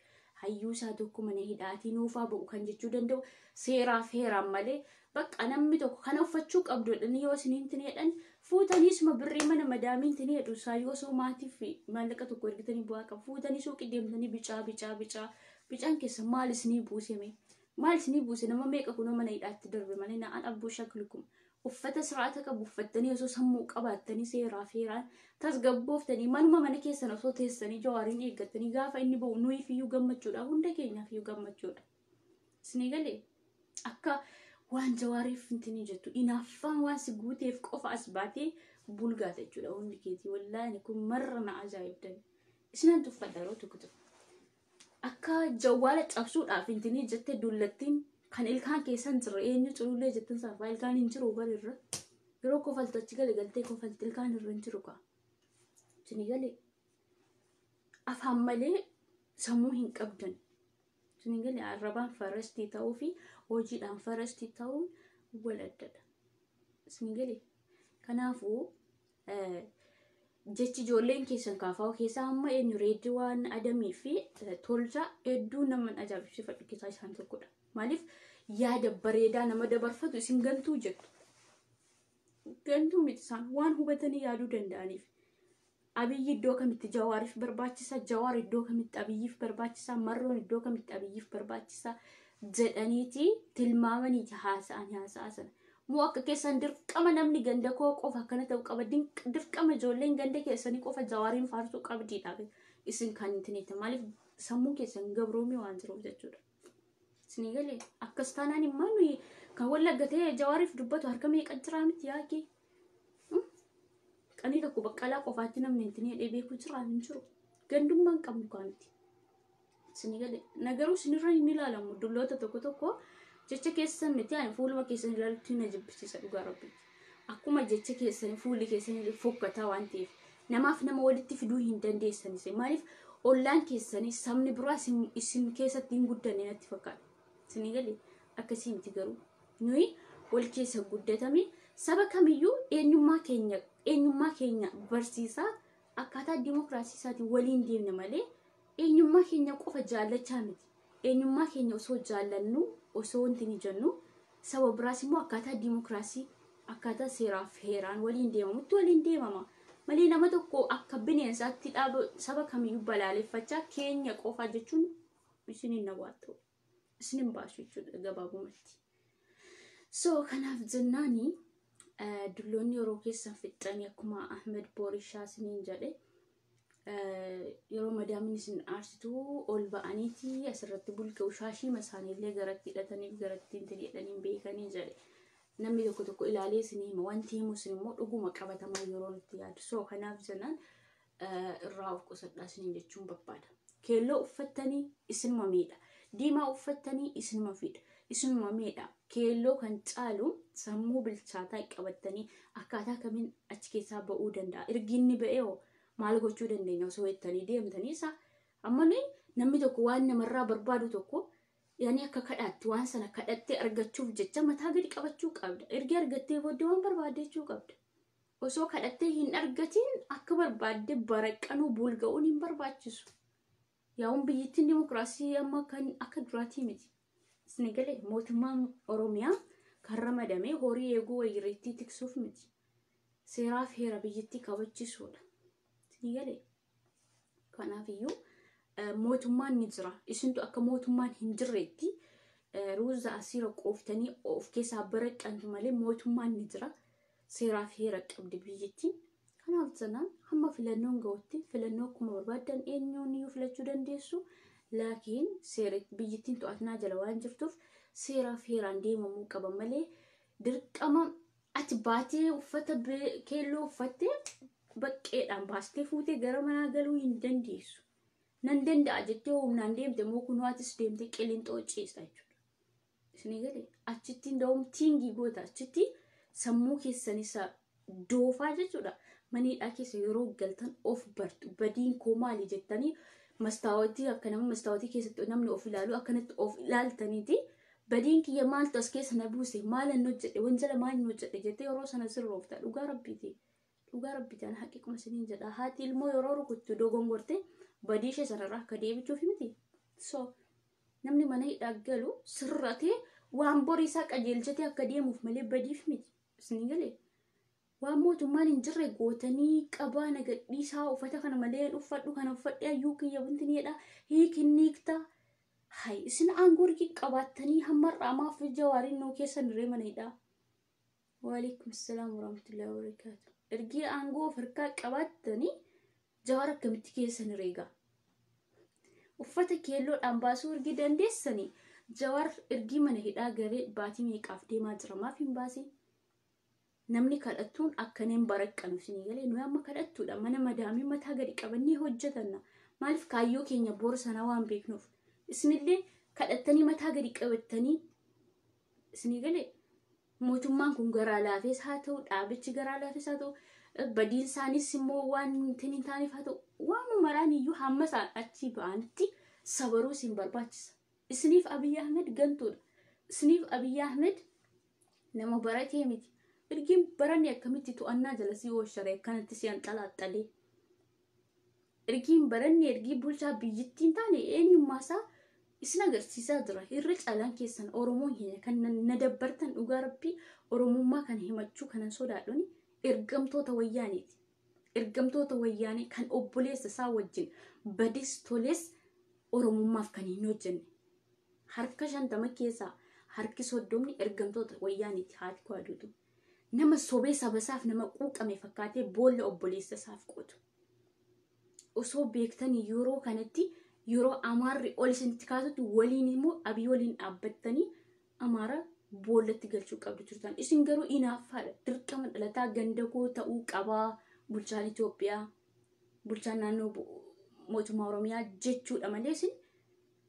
Hayyuu isaa tokko mana hidhaatii nuufaa ba'u kan jechuu danda'u seeraaf heeraan malee bakka namni tokko kana uffachuu qabdu jedhanii yoo isiniin tini jedhan fuutanii suma birrii mana madaamiin tini jedhu isaayyuu osoo maatiif maallaqa tokko ergitanii bu'aa qabu, fuutanii suuqii deemtanii bicaa bicaa bicaa bicaan keessa maal isinii buuseme? Maal isinii buuse? Nama meeqa kunoo mana hidhaatti darbe malee na'an abbuu shaklukum. Uffata siraata qabu uffattanii osoo sammuu qabaattanii seeraaf heeraan tasgabbooftanii manuma mana keessan osoo teessanii Jawaariin eeggattanii gaafa inni ba'u nuyiif iyyuu gammachuudha, hunda keenyaaf iyyuu gammachuudha. Isinii galee? Akka waan Jawaariif intini jettu inaaffaan waan si guuteef qofa as baatee Bulgaata jechuudha hundi keetii. Wallaahi kun marra na ajaa'ibdan. Isinan tuffadha yeroo tokko tokko. Akka jawwaala cabsuudhaaf intinii jettee dullattiin kan ilkaan keessan jirre eenyu culullee jettan saafaa ilkaan hin jiru barirra. Yeroo kofaltu achi gale galtee kofalti ilkaan irra hin jiru kaa. Isinii galee afaan malee sammuu hin qabdan. Isinii galee arrabaan farastii ta'uu fi hojiidhaan farastii ta'uun wal addadha. Isinii galee kanaafuu jechi ijoolleen keessan kaafaa keessaa amma eenyu Reediwaan Adamii fi Tolchaa hedduu nama ajaa'ibsiifadhu keessaa isaan tokkodha. Maaliif yaada bareedaa nama dabarfatu isin gantuu jettu. Gantuu miti isaan waan hubatanii yaaduu danda'aniif. Abiyyi iddoo kamitti Jawaariif barbaachisa, Jawaar iddoo kamitti Abiyyiif barbaachisa, Marroon iddoo kamitti Abiyyiif barbaachisa jedhaniiti tilmaamaniiti haasa'an haasa'aa sana. Moo akka keessan dirqama namni ganda koo qofa akkana ta'uu qaba, dirqama ijoolleen ganda keessanii qofa Jawaariin faarsuu qabdiidha. Isin kan ittiin maaliif sammuun keessan gabroomee waan jiruuf jechuudha. Isinii galee akkas taanaan immoo nuyi kan Wallagga ta'e Jawaariif dubbatu harka meeqa jiraa miti yaakii. Qanii tokko Baqqalaa qofaatti namni ittiin hidhee beeku jira hin jiru. Gandummaan qabnu kaa miti. Isinii galee nagaruu isinirra hin ilaalamu dulloota tokko tokko jecha keessan miti ani fuuluma keessan ilaalutti na jibbisiisa dhugaa rabbiiti. Akkuma jecha keessan fuulli keessan fokkataa waan ta'eef namaaf nama walitti fiduu hin dandeessanis. Maaliif ollaan keessanii sabni biraa isin keessatti hin guddanne natti fakkaata. Isinii galee akkasii miti garuu nuyi wal keessa guddatame saba kamiyyuu eenyummaa keenya barsiisaa akkaataa dimokiraasii isaatiin waliin deemna malee eenyummaa keenya qofa jaallachaa miti. Eenyummaa keenya osoo jaallannu osoo wanti ni jennu saba biraas immoo akkaataa dimokiraasii akkaataa seeraaf heeraan waliin deemamutti waliin deemama. Malee nama tokko akka bineensaatti dhaaba saba kamiyyuu balaaleffachaa keenya qofa jechuun isin hin nawaattu. Isin hin baasu jechuudha gabaabumatti. So kanaaf jennaani dulloonni yeroo keessan fixxanii akkuma Ahmed Boorishaa isiniin jedhe yeroo madaamni isin aarsitu ol ba'aniiti asirratti bulga'u shaashii isaaniillee garatti hidhataniif garatti hin jedhanii beekanii jedhe. Namni tokko tokko ilaalee isin hima wanti himu isin immoo dhuguma qabatamaa yeroo nutti yaadu. So kanaaf jennaan irraa of qusadhaa isiniin jechuun barbaada. Keelloo uffattanii isinuma miidha. Diimaa uffattanii isinuma fiidha. Isinuma miidha. Keelloo kan caalu sammuu bilchaataa qabattanii akkaataa kamiin achi keessaa ba'uu danda'a. Erginni ba'ee hoo maal gochuu dandeenya osoo jettanii deemtanii isa amma namni tokko waan namarraa barbaadu tokko yaani akka kadhaatti waan sana kadhattee argachuuf jecha mataa gadi qabachuu qabda. Ergi argattee booddee waan barbaadde jechuu qabda. Osoo kadhattee hin argatiin akka barbaadde baraqqanuu bulga'uun hin barbaachisu. Yaa'uun biyyattiin dimokiraasii amma kan akka duraatii miti. Isin galee mootummaan Oromiyaa kan ramadame horii eeguu wayireettii tiksuuf miti. Seeraaf heera biyyattii kabachiisuudha. Isin galee kanaafiyyuu mootummaan ni jira. Isintu akka mootummaan hin jirreetti ruuza asiira qooftanii of keessaa baraqqantu malee mootummaan ni jira. Seeraaf heera qabdi biyyattiin. Kanaaf jenaan hamma filannoon ga'utti filannoo akkuma barbaaddan eenyuun iyyuu filachuu dandeessu. Laakiin seera biyyattiin to'annaa jala waan jirtuuf seeraaf heeraan deemamuu qaba malee dirqama ati baatee uffata keelloo uffattee baqqeedhaan baastee fuutee gara manaa galuu hin dandeessu. Nan danda'a jettee humnaan deemte immoo kunoo atis deemtee qilinxoo ciista jechuudha. Isinii galee achitti nda'uun tiingii goota achitti sammuu keessan isa doofaa jechuudha. Maniidhaa keessa yeroo galtan of bartu badiin koo maali jettanii mastaawotii akka nama mastaawotii keessatti namni of ilaalu akkanatti of ilaaltaniiti badiin kiyya maaltu as keessa na buuse maalan hojjedhe wanjala maal hojjedhe jettee yeroo sana sirroofta dhugaa rabbiiti. Dhugaa rabbiiti ana haqiquma isiniin jedha haati ilmoo yeroo rukuttu dogongorte badii ishee sanarraa akka deebichuuf miti. So namni mana hidhaa galu sirratee waan borii isaa qajeelchatee akka deemuuf malee badiif miti. Isinii galee waan mootummaan hin jirre gootanii qabaa nagadhiisaa uffata kana malee uffadhu kana uffadhe ayyuu kiyya wanti ni jedha hiikinniikta. Hay isin aangoo ergi qabaattanii hammarraa maaf Jawaariin nuu keessan dirree mana hidhaa. Waalaikum salaam warahmatullahi wabarakatuh. Ergi aangoo of harkaa qabaattanii Jawaar akkamitti keessan reegaa? Uffata keelloodhaan baasuu ergi dandeessanii Jawaar ergi mana hidhaa garee baatii meeqaaf deemaa jira maaf hin baasiin? Namni kadhattuun akkaneen baraqqanu isinii galee nuyi amma kadhattuudha. Mana madaamii mataa gadi qabannee hojjetanna. Maaliif kaayyoo keenya boru sana waan beeknuuf. Isinillee kadhattanii mataa gadi qabattanii isinii galee mootummaan kun garaa laafes haa ta'u, dhaabichi garaa laafes haa ta'u, badiin isaanis immoo waan hin taaneef haa ta'u, waan maraan iyyuu hamma isaan achii ba'anitti sabaruu isin barbaachisa. Isiniif Abiyyi Ahmed gantuudha. Isiniif Abiyyi Ahmed nama baratee miti. Ergiin baranne akkamitti to'annaa jala si oolchare akkanatti si anxalaaxalee. Ergiin baranne ergii bulchaa biyyittiin taane eenyummaa isaa isin agarsiisaa jira. Irra caalaan keessan Oromoon keenya kan na dabbartan dhugaa rabbii Oromummaa kan himachuu kanan sodaadhuni ergamtoota wayyaaniiti. Ergamtoota wayyaanii kan obboleessa isaa wajjin badis toles Oromummaaf kan hin hojjenne. Harka 50 keessaa harki 30 ergamtoota wayyaaniiti haati koo aduutu. Nama sobee saba isaaf nama quuqame fakkaatee boolla obboleessa isaaf qotu. Osoo beektanii yeroo kanatti yeroo Amaarri ol isinitti kaasutti waliin immoo Abiy waliin dhaabbattanii Amaara boollatti galchuu qabdu turtan. Isin garuu inaaffaadha. Dirqama dhalataa ganda koo ta'uu qabaa bulchaan Itoophiyaa, bulchaan naannoo mootummaa Oromiyaa jechuudha malee isin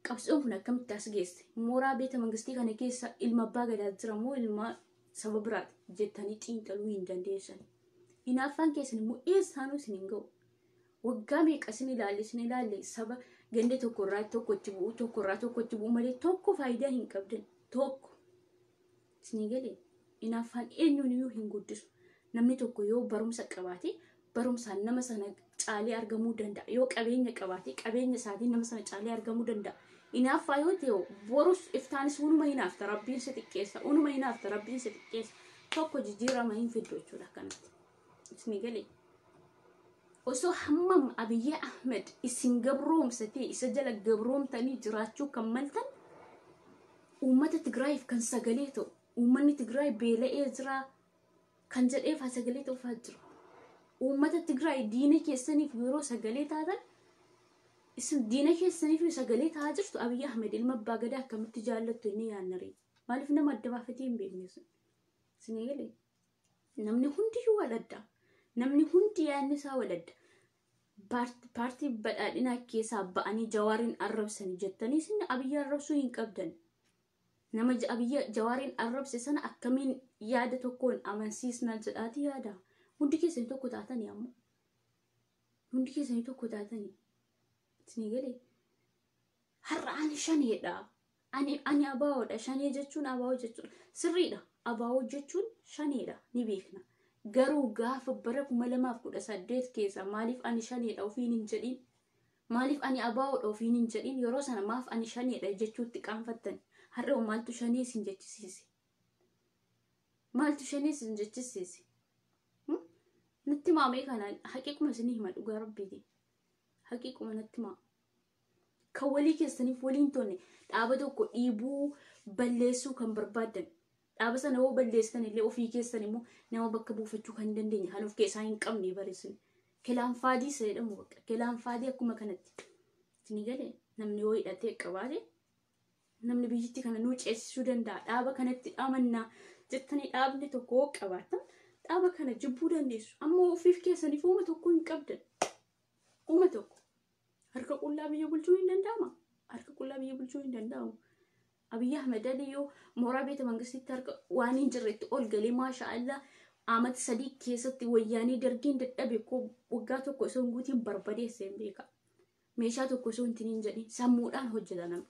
qabsoon kun akkamitti as geesse? Mooraa beeta mangistii kana keessa ilma abbaa gadaa jira moo ilma saba biraati jettanii xiinxaluu hin dandeessan. Inaaffaan keessan immoo eessaanuu isin hin ga'u. Waggaa meeqa isin ilaalle isin ilaalle saba ganda tokkorraa tokkotti bu'u tokkorraa tokkotti bu'u malee tokko faayidaa hin qabdan tokko. Isinii galee inaaffaan eenyuun iyyuu hin guddisu. Namni tokko yoo barumsa qabaate barumsaan nama sana caalee argamuu danda'a. Yoo qabeenya qabaate qabeenya isaatiin nama sana caalee argamuu danda'a. Inaaffaa yoo ta'e borus iftaanis unuma hinaafta rabbiin si xiqqeessa unuma hinaafta rabbiin si xiqqeessa tokko jijjiirama hin fiddu jechuudha akkanatti. Isinii galee. Osoo hammam Abiyyi Ahmed isin gabroomsatee isa jala gabroomtanii jiraachuu kan maltan uummata Tigraayiif kan sagalee ta'u uummanni Tigraay beela'ee jira kan jedheef haa sagalee ta'uufaa jira. Uummata Tigraay diina keessaniif yeroo sagalee taatan isin diina keessaniif sagalee ta'aa jirtu Abiyyi Ahmed ilma abbaa gadaa akkamitti jaallattu inni yaannaree maaliif nama adda baafatee hin beekne sun. Isinii galee namni hundiyyuu wal adda. Namni hundi yaadni isaa wal adda. Paartii badhaadhinaa keessaa ba'anii Jawaariin arrabsanii jettanii isin Abiyyi arrabsuu hin qabdan. Nama Abiyyi Jawaariin arrabse sana akkamiin yaada tokkoon amansiisna jedhaati yaada. Hundi keessanii tokko taatanii ammoo. Hundi keessanii tokko taatanii. Isinii galee. Har'a ani shaneedha. Ani abaawoodha. Shanee jechuun abaawoo jechuun sirriidha. Abaawoo jechuun shaneedha. Ni beekna. Garuu gaafa bara 2018 keessa maaliif ani shaneedha ofiin hin jedhin? Maaliif ani abaawoodha ofiin hin jedhin? Yeroo sana maaf ani shaneedha jechuutti qaanfattan? Har'a maaltu shanee isin jechisiise? Maaltu shanee isin jechisiise? Natti maamee kana haqiiquma isinii hima dhugaa rabbiiti. Haqiiquma natti himaa. Kan walii keessaniif waliin tonne dhaaba tokko dhiibuu balleessuu kan barbaaddan. Dhaaba sana yoo balleessitan illee ofii keessan immoo nama bakka buufachuu kan hin dandeenye kan of keessaa hin qabne bareessin. Kilaanfaadii isa jedhamu bakka. Kilaanfaadii akkuma kanatti. Isinii galee namni yoo hidhatee qabaate namni biyyittii kana nuu ceesisuu danda'a. Dhaaba kanatti amannaa jettanii dhaabni tokko yoo qabaattan dhaaba kana jibbuu dandeessu. Amma ofiif keessaniif uuma tokko hin qabdan. Uuma tokko. Harka qullaa biyya bulchuu hin danda'ama. Harka qullaa biyya bulchuu hin danda'amu. Abiyyi Ahmed Ali yoo mooraa beeta mangistiitti harka waan hin jirretti ol galee maasha Allah amata 3 keessatti wayyaanii dargiin dadhabe koo waggaa tokko osoo hin guutiin barbadeesse hin beeka. Meeshaa tokko osoo hin jedhin sammuudhaan hojjeta namni.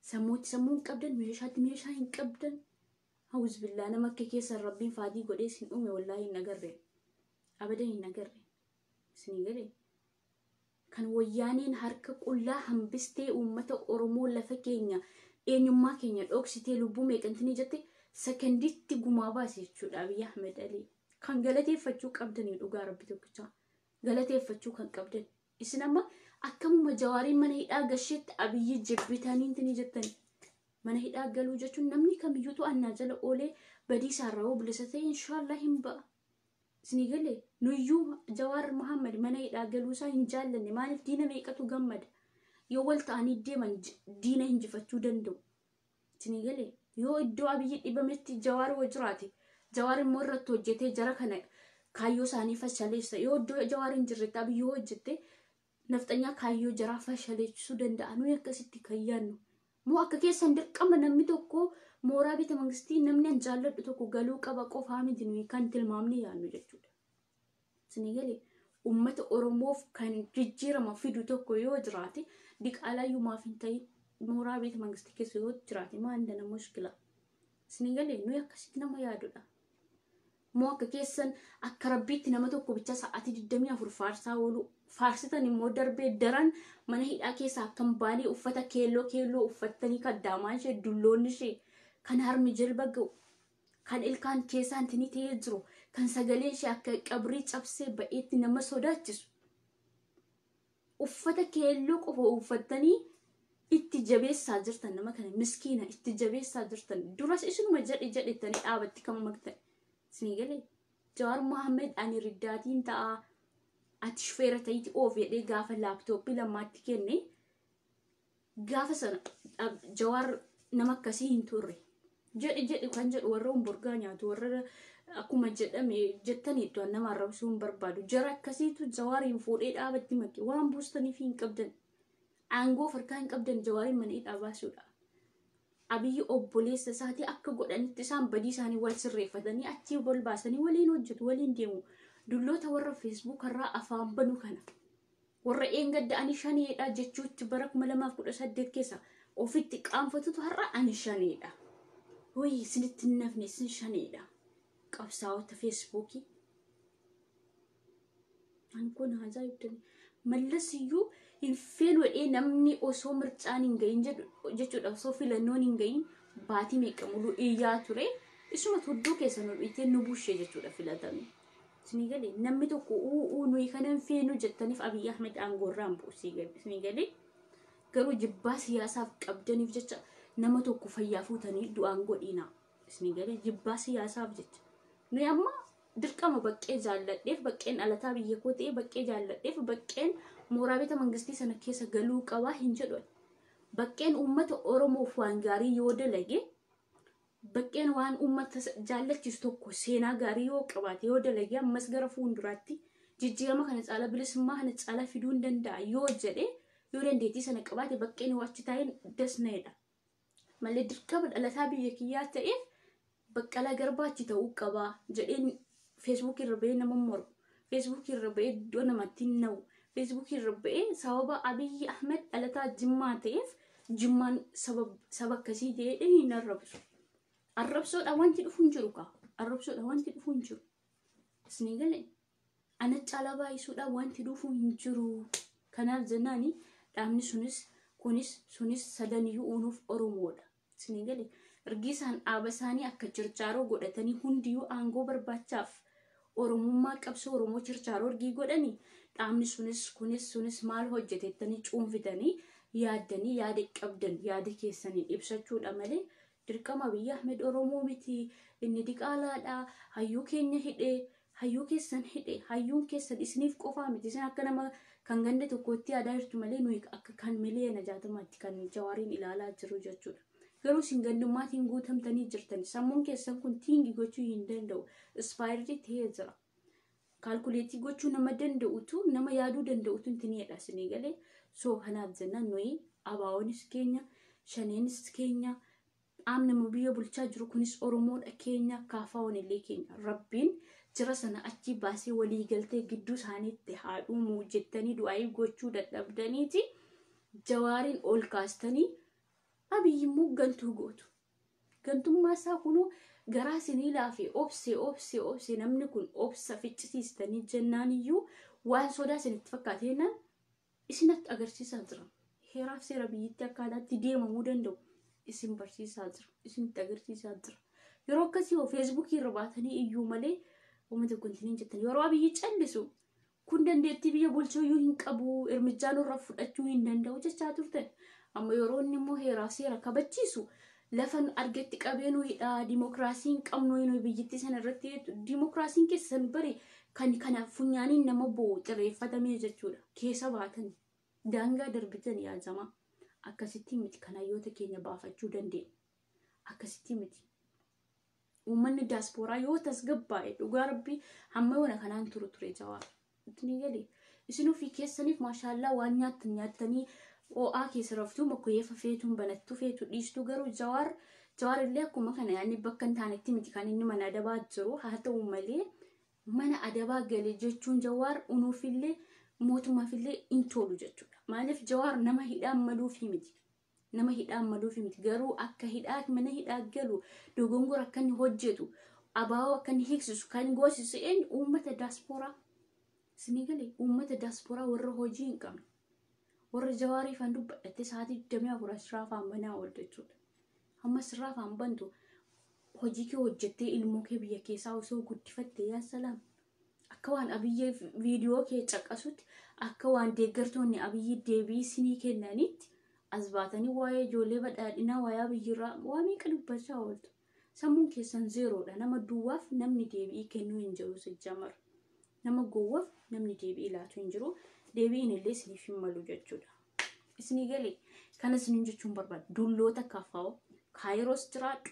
Sammuutti sammuu hin qabdan, meeshaatti meeshaa hin qabdan. Hawuzbillaa nama akka keessan rabbiin faatii godhee isin uume wallaahi hin agarre. Abadan hin agarre. Isinii galee. Kan wayyaaniin harka qullaa hambistee uummata Oromoo lafa keenya eenyummaa keenya dhoksitee lubbuu meeqantinii jette sekonditti gumaa baase jechuudha Abiyyi Ahmed Ali. Kan galateeffachuu qabdanii dhugaa rabbi tokkichaa. Galateeffachuu kan qabdan. Isin amma akkamuma Jawaariin mana hidhaa gasheetti Abiyyi jibbitaniintinii jettani. Mana hidhaa galuu jechuun namni kamiyyuu to'annaa jala oolee badii isaarraa yoo bilisa ta'e inshaallah hin ba'a. Isinii galee nuyyuu Jawaar Muhammad mana hidhaa galuu isaa hin jaallanne maaliif diina meeqatu gammada? Yoo wal ta'anii deeman diina hinjifachuu danda'u. Isinii galee yoo iddoo Abiyyi dhibametti Jawaar yoo jiraate Jawaar immoo irratti hojjetee jara kana kaayyoo isaanii fashaleessa. Yoo iddoo Jawaar hin jirretti Abiyyi hojjette nafxanyaa kaayyoo jaraa fashaleessuu danda'a. Nuyi akkasitti kan yaadnu. Moo akka keessan dirqama namni tokko mooraa beeta mangistii namni an jaalladhu tokko galuu qaba qofaa miti nuyi kan tilmaamni yaadnu jechuudha. Isinii galee uummata Oromoof kan jijjiirama fidu tokko yoo jiraate diqaalaayyuu maaf hin ta'in mooraa beeta mangistii keessa yoo jiraate maal dana mushkila. Isinii galee nuyi akkasitti nama yaadudha. Moo akka keessan akka rabbiitti nama tokko bicha sa'aatii 24 faarsaa oolu faarsitan immoo darbee daran mana hidhaa keessa akkam baanee uffata keelloo keelloo uffattanii kaddaamaan ishee dulloonni ishee kan harmi jilba ga'u kan ilkaan keessaan tinii ta'ee jiru kan sagaleen ishee akka qabrii cabsee ba'eetti nama sodaachisu uffata keelloo qofa uffattanii itti jabeessaa jirtan nama kana miskiina itti jabeessaa jirtan duras isinuma jedhe jedhettanii dhaabatti kan maktan. Isinii galee Jawaar Mohaammed ani riddaatiin ta'a ati shufeera ta'iiti oof jedhee gaafa laaptooppii lammaatti kenne gaafa sana Jawaar nama akkasii hin turre. Jedhi jedhi kan jedhu warra humburgaa nyaatu warra akkuma jedhame jettaniitu nama arrabsuu hin barbaadu. Jara akkasiitu Jawaariin fuudhee dhaabatti make waan buustaniif hin qabdan. Aangoo harkaa hin qabdan Jawaariin mana hidhaa baasuudha. Abiyyi obboleessa isaatii akka godhanitti isaan badii isaanii wal sirreeffatanii achii wal baasanii waliin hojjetu waliin deemu. Dulloota warra feesbuuk irraa afaan banu kana warra eengadda ani shaneedha jechuutti bara 2018 keessa ofitti qaanfatutu har'a ani shaneedha. Wayii isinitti hin nafne isin shaneedha. Qabsaa'ota feesbuukii. Ani kun ajaa'ibdani. Mallas iyyuu hin feenu jedhee namni osoo mircaan hin gahin jechuudha osoo filannoon hin gahin baatii meeqa muluu iyyaa ture isuma tudduu keessa nu dhiitee nu bushee jechuudha filatame. Isinii galee namni tokko uuu nuyi kana hin feenu jettaniif Abiyyi Ahmed aangoorraan bu'u isinii galee garuu jibbaa siyaasaaf qabdaniif jecha nama tokko fayyaa fuutanii du'aan godhiina. Isinii galee jibbaa siyaasaaf jecha. Nuyi amma dirqama baqqee jaalladheef baqqeen dhalataa biyya koo ta'ee baqqee jaalladheef baqqeen mooraa beeta mangistii sana keessa galuu qabaa hin jedhu. Baqqeen uummata Oromoof waan gaarii yoo dalage baqqeen waan uummata jaallachiisu tokko seenaa gaarii yoo qabaate yoo dalage ammas gara fuulduraatti jijjiirama kana caalaa bilisummaa kana caalaa fiduu hin danda'a yoo jedhe yoo dandeettii sana qabaate baqqeen yoo achi taa'een dasna'edha. Malee dirqama dhalataa biyya kiyyaa ta'eef Baqqalaa Garbaa achi ta'uu qabaa jedheen feesbuukii irra ba'ee nama mormu. Feesbuukii irra ba'ee iddoo namatti hin na'u. Feesbuukii irra ba'ee sababa Abiyyi Ahmed dhalataa Jimmaa ta'eef Jimmaan saba akkasii ta'ee hin arrabsu. Arrabsoodhaan wanti dhufu hin jiru kaa. Arrabsoodhaan wanti dhufu hin jiru. Isinii galee ana caalaa baay'isuudhaan wanti dhufu hin jiru. Kanaaf jennaani dhaabni sunis kunis sunis sadaniyyuu uunuuf Oromoodha. Isinii galee ergi isaan dhaaba isaanii akka chirchaaroo godhatanii hundiyyuu aangoo barbaachaaf Oromummaa qabsoo Oromoo chirchaaroo ergii godhanii dhaabni sunis kunis sunis maal hojjetettanii cuunfitanii yaaddanii yaada qabdan yaada keessaniin ibsachuudha malee dirqama Abiyyi Ahmed Oromoo miti inni diqaalaadha hayyuu keenya hidhee hayyuu keessan hidhe hayyuun keessan isiniif qofaa miti isin akka nama kan ganda tokkotti yaadaa jirtu malee nuyi akka kan miliyoona 60tti kan Jawaariin ilaalaa jiru jechuudha. Garuu isin gandummaatiin guutamtanii jirtan sammuun keessan kun tiingi gochuu hin danda'u ispaayirii ta'ee jira. Kaalkuleetii gochuu nama danda'utu nama yaaduu danda'utu intiniidha isinii galee soo kanaaf jennaan nuyi abaa'oonis keenya shaneenis keenya qaamni nama biyya bulchaa jiru kunis Oromoodha keenya kaafaa'oon illee keenya rabbiin jira sana achi baasee walii galtee gidduu isaaniitti haa dhumu jettanii du'aayii gochuu dadhabdaniiti Jawaariin ol kaastanii Abiyyi immoo gantuu gootu. Gantummaa isaa kunuu garaa isinii laafee obsee obsee obsee namni kun obsa ficcisiistanii jennaan iyyuu waan sodaa isinitti fakkaate jennaan isinatti agarsiisaa jira. Heeraaf seera biyyittii akkaataatti deemamuu danda'u isin barsiisaa jira. Isinitti agarsiisaa jira. Yeroo akkasii hoo feesbuukii irra baatanii iyyuu malee uummata kontinii jettan yeroo Abiyyi callisu kun dandeettii biyya bulchuu iyyuu hin qabu irmijaa nurra fudhachuu hin danda'u jechaa turtan. Amma yeroo inni immoo heeraaf seera kabachiisu lafa argatti qabee nu hidhaa dimokiraasii hin qabnu nuyi biyyattii sana irratti dimokiraasiin keessan bare kan kana funyaaniin nama bo'u xirreeffatamee jechuudha. Keessa baatan daangaa darbitan yaajamaa akkasitti miti kan hayyoota keenya baafachuu dandeenya. Akkasitti miti. Uummanni daaspooraa yoo tasgabbaa'e dhugaa rabbii hamma yoona kanaan turu ture Jawaar. Itti galee isin ofii keessaniif maashaallaa waan nyaattan nyaattanii ho'aa keessa raftuu makkoyeeffa feetuun banattuu feetu dhiistuu, garuu Jawaar illee akkuma kana yaani bakka hin taanetti miti kan inni mana adabaa jiru. Haa ta'u malee mana adabaa gale jechuun Jawaar unuufillee mootummaafillee hin tolu jechuudha. Maaliif Jawaar nama hidhaan maluufi miti. Nama hidhaan maluufi miti, garuu akka hidhaa mana hidhaa galu, dogongora akka inni hojjetu, abaaboo akka inni hiiksisu kan goosisu eenyu? Uummata daaspooraa. Isinii galee? Uummata daaspooraa warra hojii hin qabne. Warra Jawaarii faan dubbadhatte sa'aatii 24 asirraa afaan banaa ooltu jechuudha. Amma asirraa afaan bantu hojii kee hojjettee ilmoo kee biyya keessaa osoo guddifatte, yaa salaam. Akka waan Abiyyi viidiyoo kee caqasutti, akka waan deeggartoonni Abiyyi deebii isinii kennanitti as baatanii waa'ee ijoollee badhaadhinaa, waa'ee Abiyyirraa waa meeqa dubbachaa ooltu. Sammuun keessan zeeroodha. Nama duwwaaf namni deebii kennuu hin jiru sijjamar. Nama gowwaaf namni deebii laatu hin jiru. Deebiin illee isiniif hin malu jechuudha. Isinii galee? Kana isiniin jechuun barbaada. Dulloota kafaa'oo Kaayiroos jiraadhu,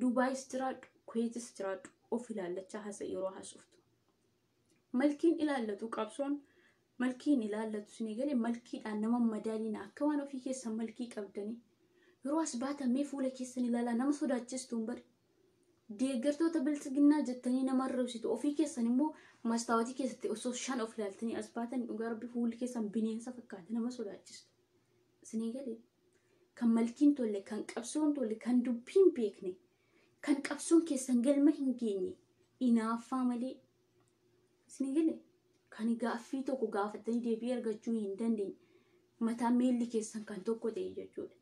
Dubaayis jiraadhu, Kuweetis jiraadhu, of ilaallachaa haasa yeroo haasoftu. Malkiin ilaallatu qabsoon malkiin ilaallatu. Isinii galee? Malkiidhaan nama madaaliina akka waan ofii keessan malkii qabdanii. Yeroo as baatamee fuula keessan ilaalaa, nama sodaachistuun bari. Deeggartoota biltsiginnaa jettanii nama arrabsitu, ofii keessan immoo mastaawotii keessatti osoo shan of ilaaltanii as baatan, dhugaa rabbi fuulli keessan bineensa fakkaata, nama sodaachistu. Isinii galee? Kan malkiin tolle, kan qabsoon tolle, kan dubbiin beekne, kan qabsoon keessan galma hin geenye inaaffaa malee. Isinii galee? Kan gaaffii tokko gaafatanii deebii argachuu hin dandeenye, mataa miilli keessan kan tokko ta'e jechuudha.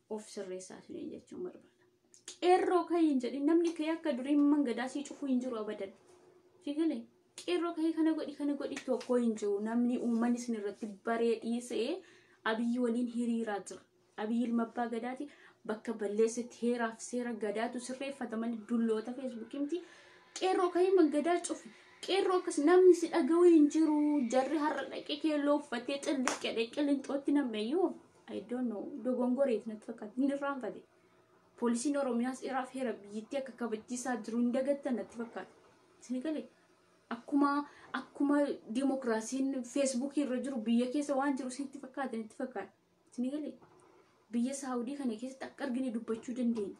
Of sirreessaa isiniin jechuun barbaada. Qeerroo ka'ii hin jedhin, namni ka'ee akka durii mangadaa sii cufuu hin jiru abadan. Sigalee? Qeerroo ka'ii kana godhi kana godhi tokko hin jiru. Namni uummanni isin irratti baree dhiisee Abiyyi waliin hiriiraa jira. Abiyyi ilma abbaa gadaati. Bakka balleessetti heeraaf seera gadaatu sirreeffata malee dulloota feesbuukii miti. Qeerroo ka'ii mangadaa cufi. Qeerroo akkas namni si dhaga'u hin jiru. Jarri har'a dhaqee keelloo uffatee xilliqqee qilinxootti nammeeyyuu. I don't know. Dogongoreet natti fakkaata. Inni irraanfate. Poolisiin Oromiyaas seeraaf heera biyyattii akka kabachiisaa jiru hin dagattan natti fakkaata. Isin galee? Akkuma dimokiraasiin feesbuukii irra jiru biyya keessa waan jiru isinitti fakkaata natti fakkaata. Isin galee? Biyya Saawudii kana keessatti akka argine dubbachuu dandeenya.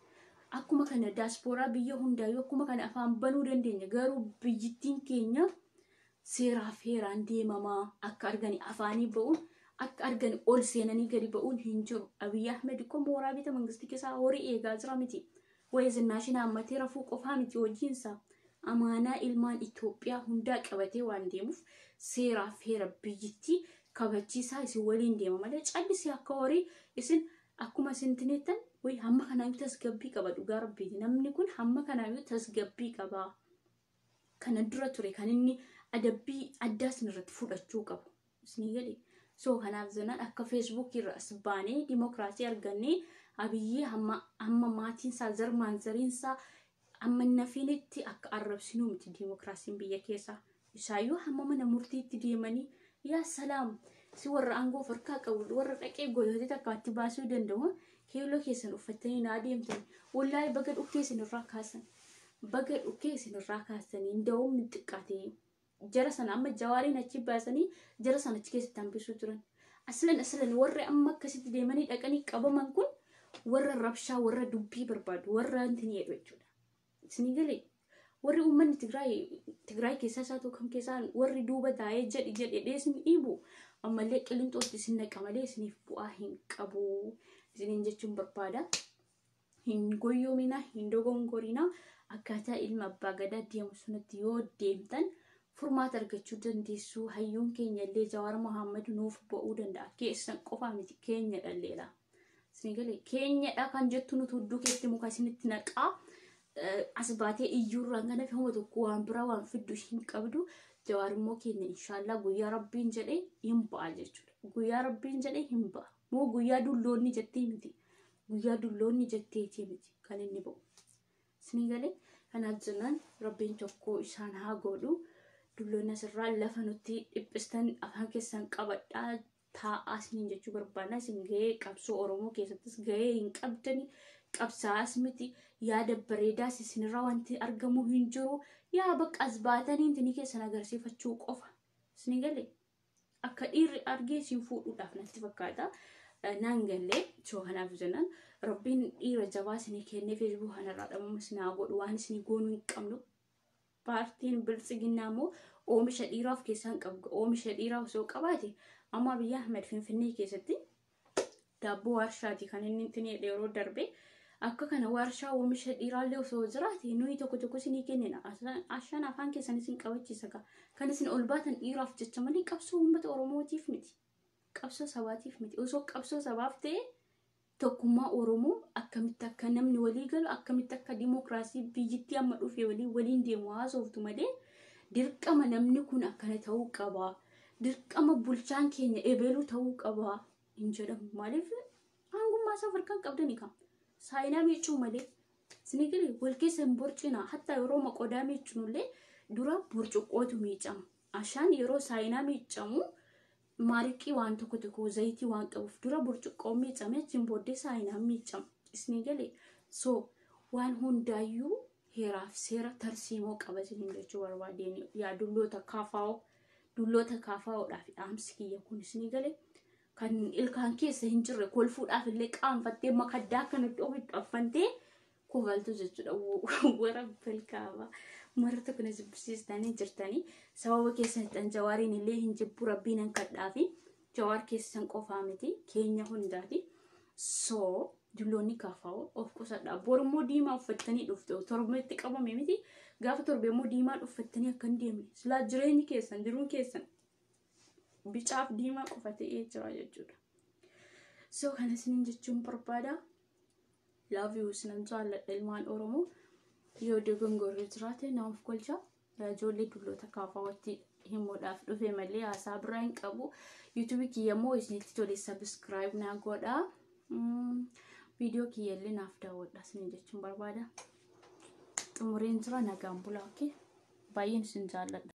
Akkuma kana daaspooraa biyya hundaayyuu akkuma kana afaan banuu dandeenya. Garuu biyyittiin keenya seeraaf heeraan deemamaa, akka argani afaanii ba'uun, akka argani ol seenanii gadi ba'uun hin jiru. Abiyyi Ahmed ko mooraa beeta mangistii keessaa horii eegaa jira miti. Wayii zinnaashin haammatee rafuu qofaa miti hojiinsa. Amaanaa ilmaan Itoophiyaa hundaa qabatee waan deemuuf seeraaf heera biyyittii kabachiisaa isin waliin deema malee callisii akka horii isin akkuma isin tineettan wayi hamma kanaayyuu tasgabbii qaba, dhugaa rabbiiti. Namni kun hamma kanaayyuu tasgabbii qaba. Kana dura ture kan inni adabbii addaa isin irratti fudhachuu qabu. Isinii galee? So kanaaf jenaan akka feesbuukii irra as baanee dimokiraasii argannee Abiyyee hamma maatiin isaa zarmaan zariinsaa amma nafiinitti akka arrabsinuu miti dimokiraasiin biyya keessaa. Isaayyuu hamma mana murtiitti deemanii, yaa salaam, si warra aangoo of harkaa qabu, warra dhaqee godhatee takkaatti baasuu danda'u, keelloo keessan uffattanii naa deemtan, wallaahi baga dhukkee isinirraa kaasan, baga dhukkee isinirraa kaasanii. Nda'uun xiqqaatee jara sana amma Jawaariin achi baasanii jara sana achi keessatti hambisuu turan. Aslan aslan warri amma akkasitti deemanii dhaqanii qabaman kun warra rabshaa, warra dubbii barbaadu, warra wanti ni jedhu jechuudha. Isinii galee? Warri uummanni Tigraay keessaa isaa ta'u kam keessaa warri duuba taa'ee jedhi jedhi isin dhiibu ammallee qilinxootti isin naqa malee isiniif bu'aa hin qabu isiniin jechuun barbaada. Hin goyyoominaa, hin dogongorinaa, akkaataa ilma abbaa gadaa deemu sanatti yoo deemtan furmaata argachuu dandeessu. Hayyuun keenya illee Jawaar Mohaammed nuuf ba'uu danda'a. Keessan qofaa miti, keenya dhalleedha. Isin galee? Keenyadha kan jettu nuti hudduu keetti muka isinitti naqaa. As baatee iyyuurraan kana fi homa tokko waan biraa waan fiddu hin qabdu. Jawaar immoo keenya, inshaallah guyyaa rabbiin jedhee hin ba'a jechuudha. Guyyaa rabbiin jedhee hin ba'a. Moo guyyaa dulloonni jettee miti. Guyyaa dulloonni jetteetii miti kan inni ba'u. Isin galee? Kanaaf jennaan rabbiin tokko isaan haa godhu. Dulloonni asirraa lafa nutti dhiphistan afaan keessan qabadhaa taa'aa isiniin jechuu barbaadna. Isin gahee qabsoo Oromoo keessattis gahee hin qabdani. Qabsaa'as miti, yaada bareedaas isinirraa wanti argamu hin jiru. Yaa bakka as baatanii intinii keessan agarsiifachuu qofa. Isin galee akka dhiirri argee isin fuudhuudhaaf natti fakkaata. Naan gallee soo kanaaf jennaan Rabbiin dhiira jabaa isinii kennee Feesbuuk kanarraa dhabama isin haa godhu, waan isinii goonuu hin qabnu. Paartiin Biltsiginnaa immoo oomisha dhiiraa of keessaa hin qabu. Oomisha dhiiraa osoo qabaate amma Abiyyi Ahmed Finfinnee keessatti daabboo warshaati kan inni ittiin yeroo darbe akka kana warshaa oomisha dhiiraallee osoo jiraate nuyi tokko tokko isinii kennina. Ashaan afaan keessan isin qabachiisa ka. Kan isin ol baatan dhiiraaf jecha malee qabsoo uummata Oromootiif miti. Qabsoo sabaatiif miti. Osoo qabsoo sabaaf ta'e tokkummaa Oromoo akkamitti akka namni walii galu, akkamitti akka dimookiraasii biyyittii amma dhufe waliin deemu haasoftu malee dirqama namni kun akkana ta'uu qaba. Dirqama bulchaan keenya ebeluu ta'uu qaba hin jedhamu. Maaliif aangummaa isaa harkaan qabdani kan saayinaa miicuu malee. Isinii galee wal keessa hin borcina. Hatta yeroo qodaa miicunullee dura burcuqqootu miicama. Ashaan yeroo saayinaa miicamu maariqii waan tokko tokko zayitii waan qabuuf dura burcuqqoon miicame, achiin booddee saayinaan miicama. Isinii galee so waan hundaayyuu heeraaf seera tarsiimoo qaba isiniin jechuu barbaadeen. Yaa dulloota kaafaa'oo, dulloota kaafaa'oodhaaf dhaamsi kiyya kun isinii galee, kan ilkaan keessa hin jirre kolfuudhaaf illee qaanfattee makaddaa akkanatti ofitti affantee kofaltu jechuudha. Warra balkaaba marata kana jibbisiistanii jirtanii sababa keessan Jawaariin illee hin jibbu, Rabbiin hin kadhaafi. Jawaar keessan qofaa miti, keenya hundaati. So dulloonni kaafaa'oo of qusadha. Borummoo diimaa uffattanii dhuftu. Torbeetti qabame miti, gaafa torbe immoo diimaan uffattanii akka hin deemne. Silaa jireenyi keessan, jiruun keessan bicaaf diimaa qofa ta'ee jira jechuudha. So kana isiniin jechuun barbaada. Love you, isinan jaalladha ilmaan Oromoo. Yoo dogongorri jiraate naaf golcha. Ijoollee dulloota kaafaawatti himuudhaaf dhufe malee haasaa biraa hin qabu. Yuutuubii kiyya immoo isinitti tole subscribe naa godhaa. Viidiyoo kiyya illee naaf daawwadha isiniin jechuun barbaada. Xumureen jira, nagaan bulaa. Okay. Baay'een isin jaalladha.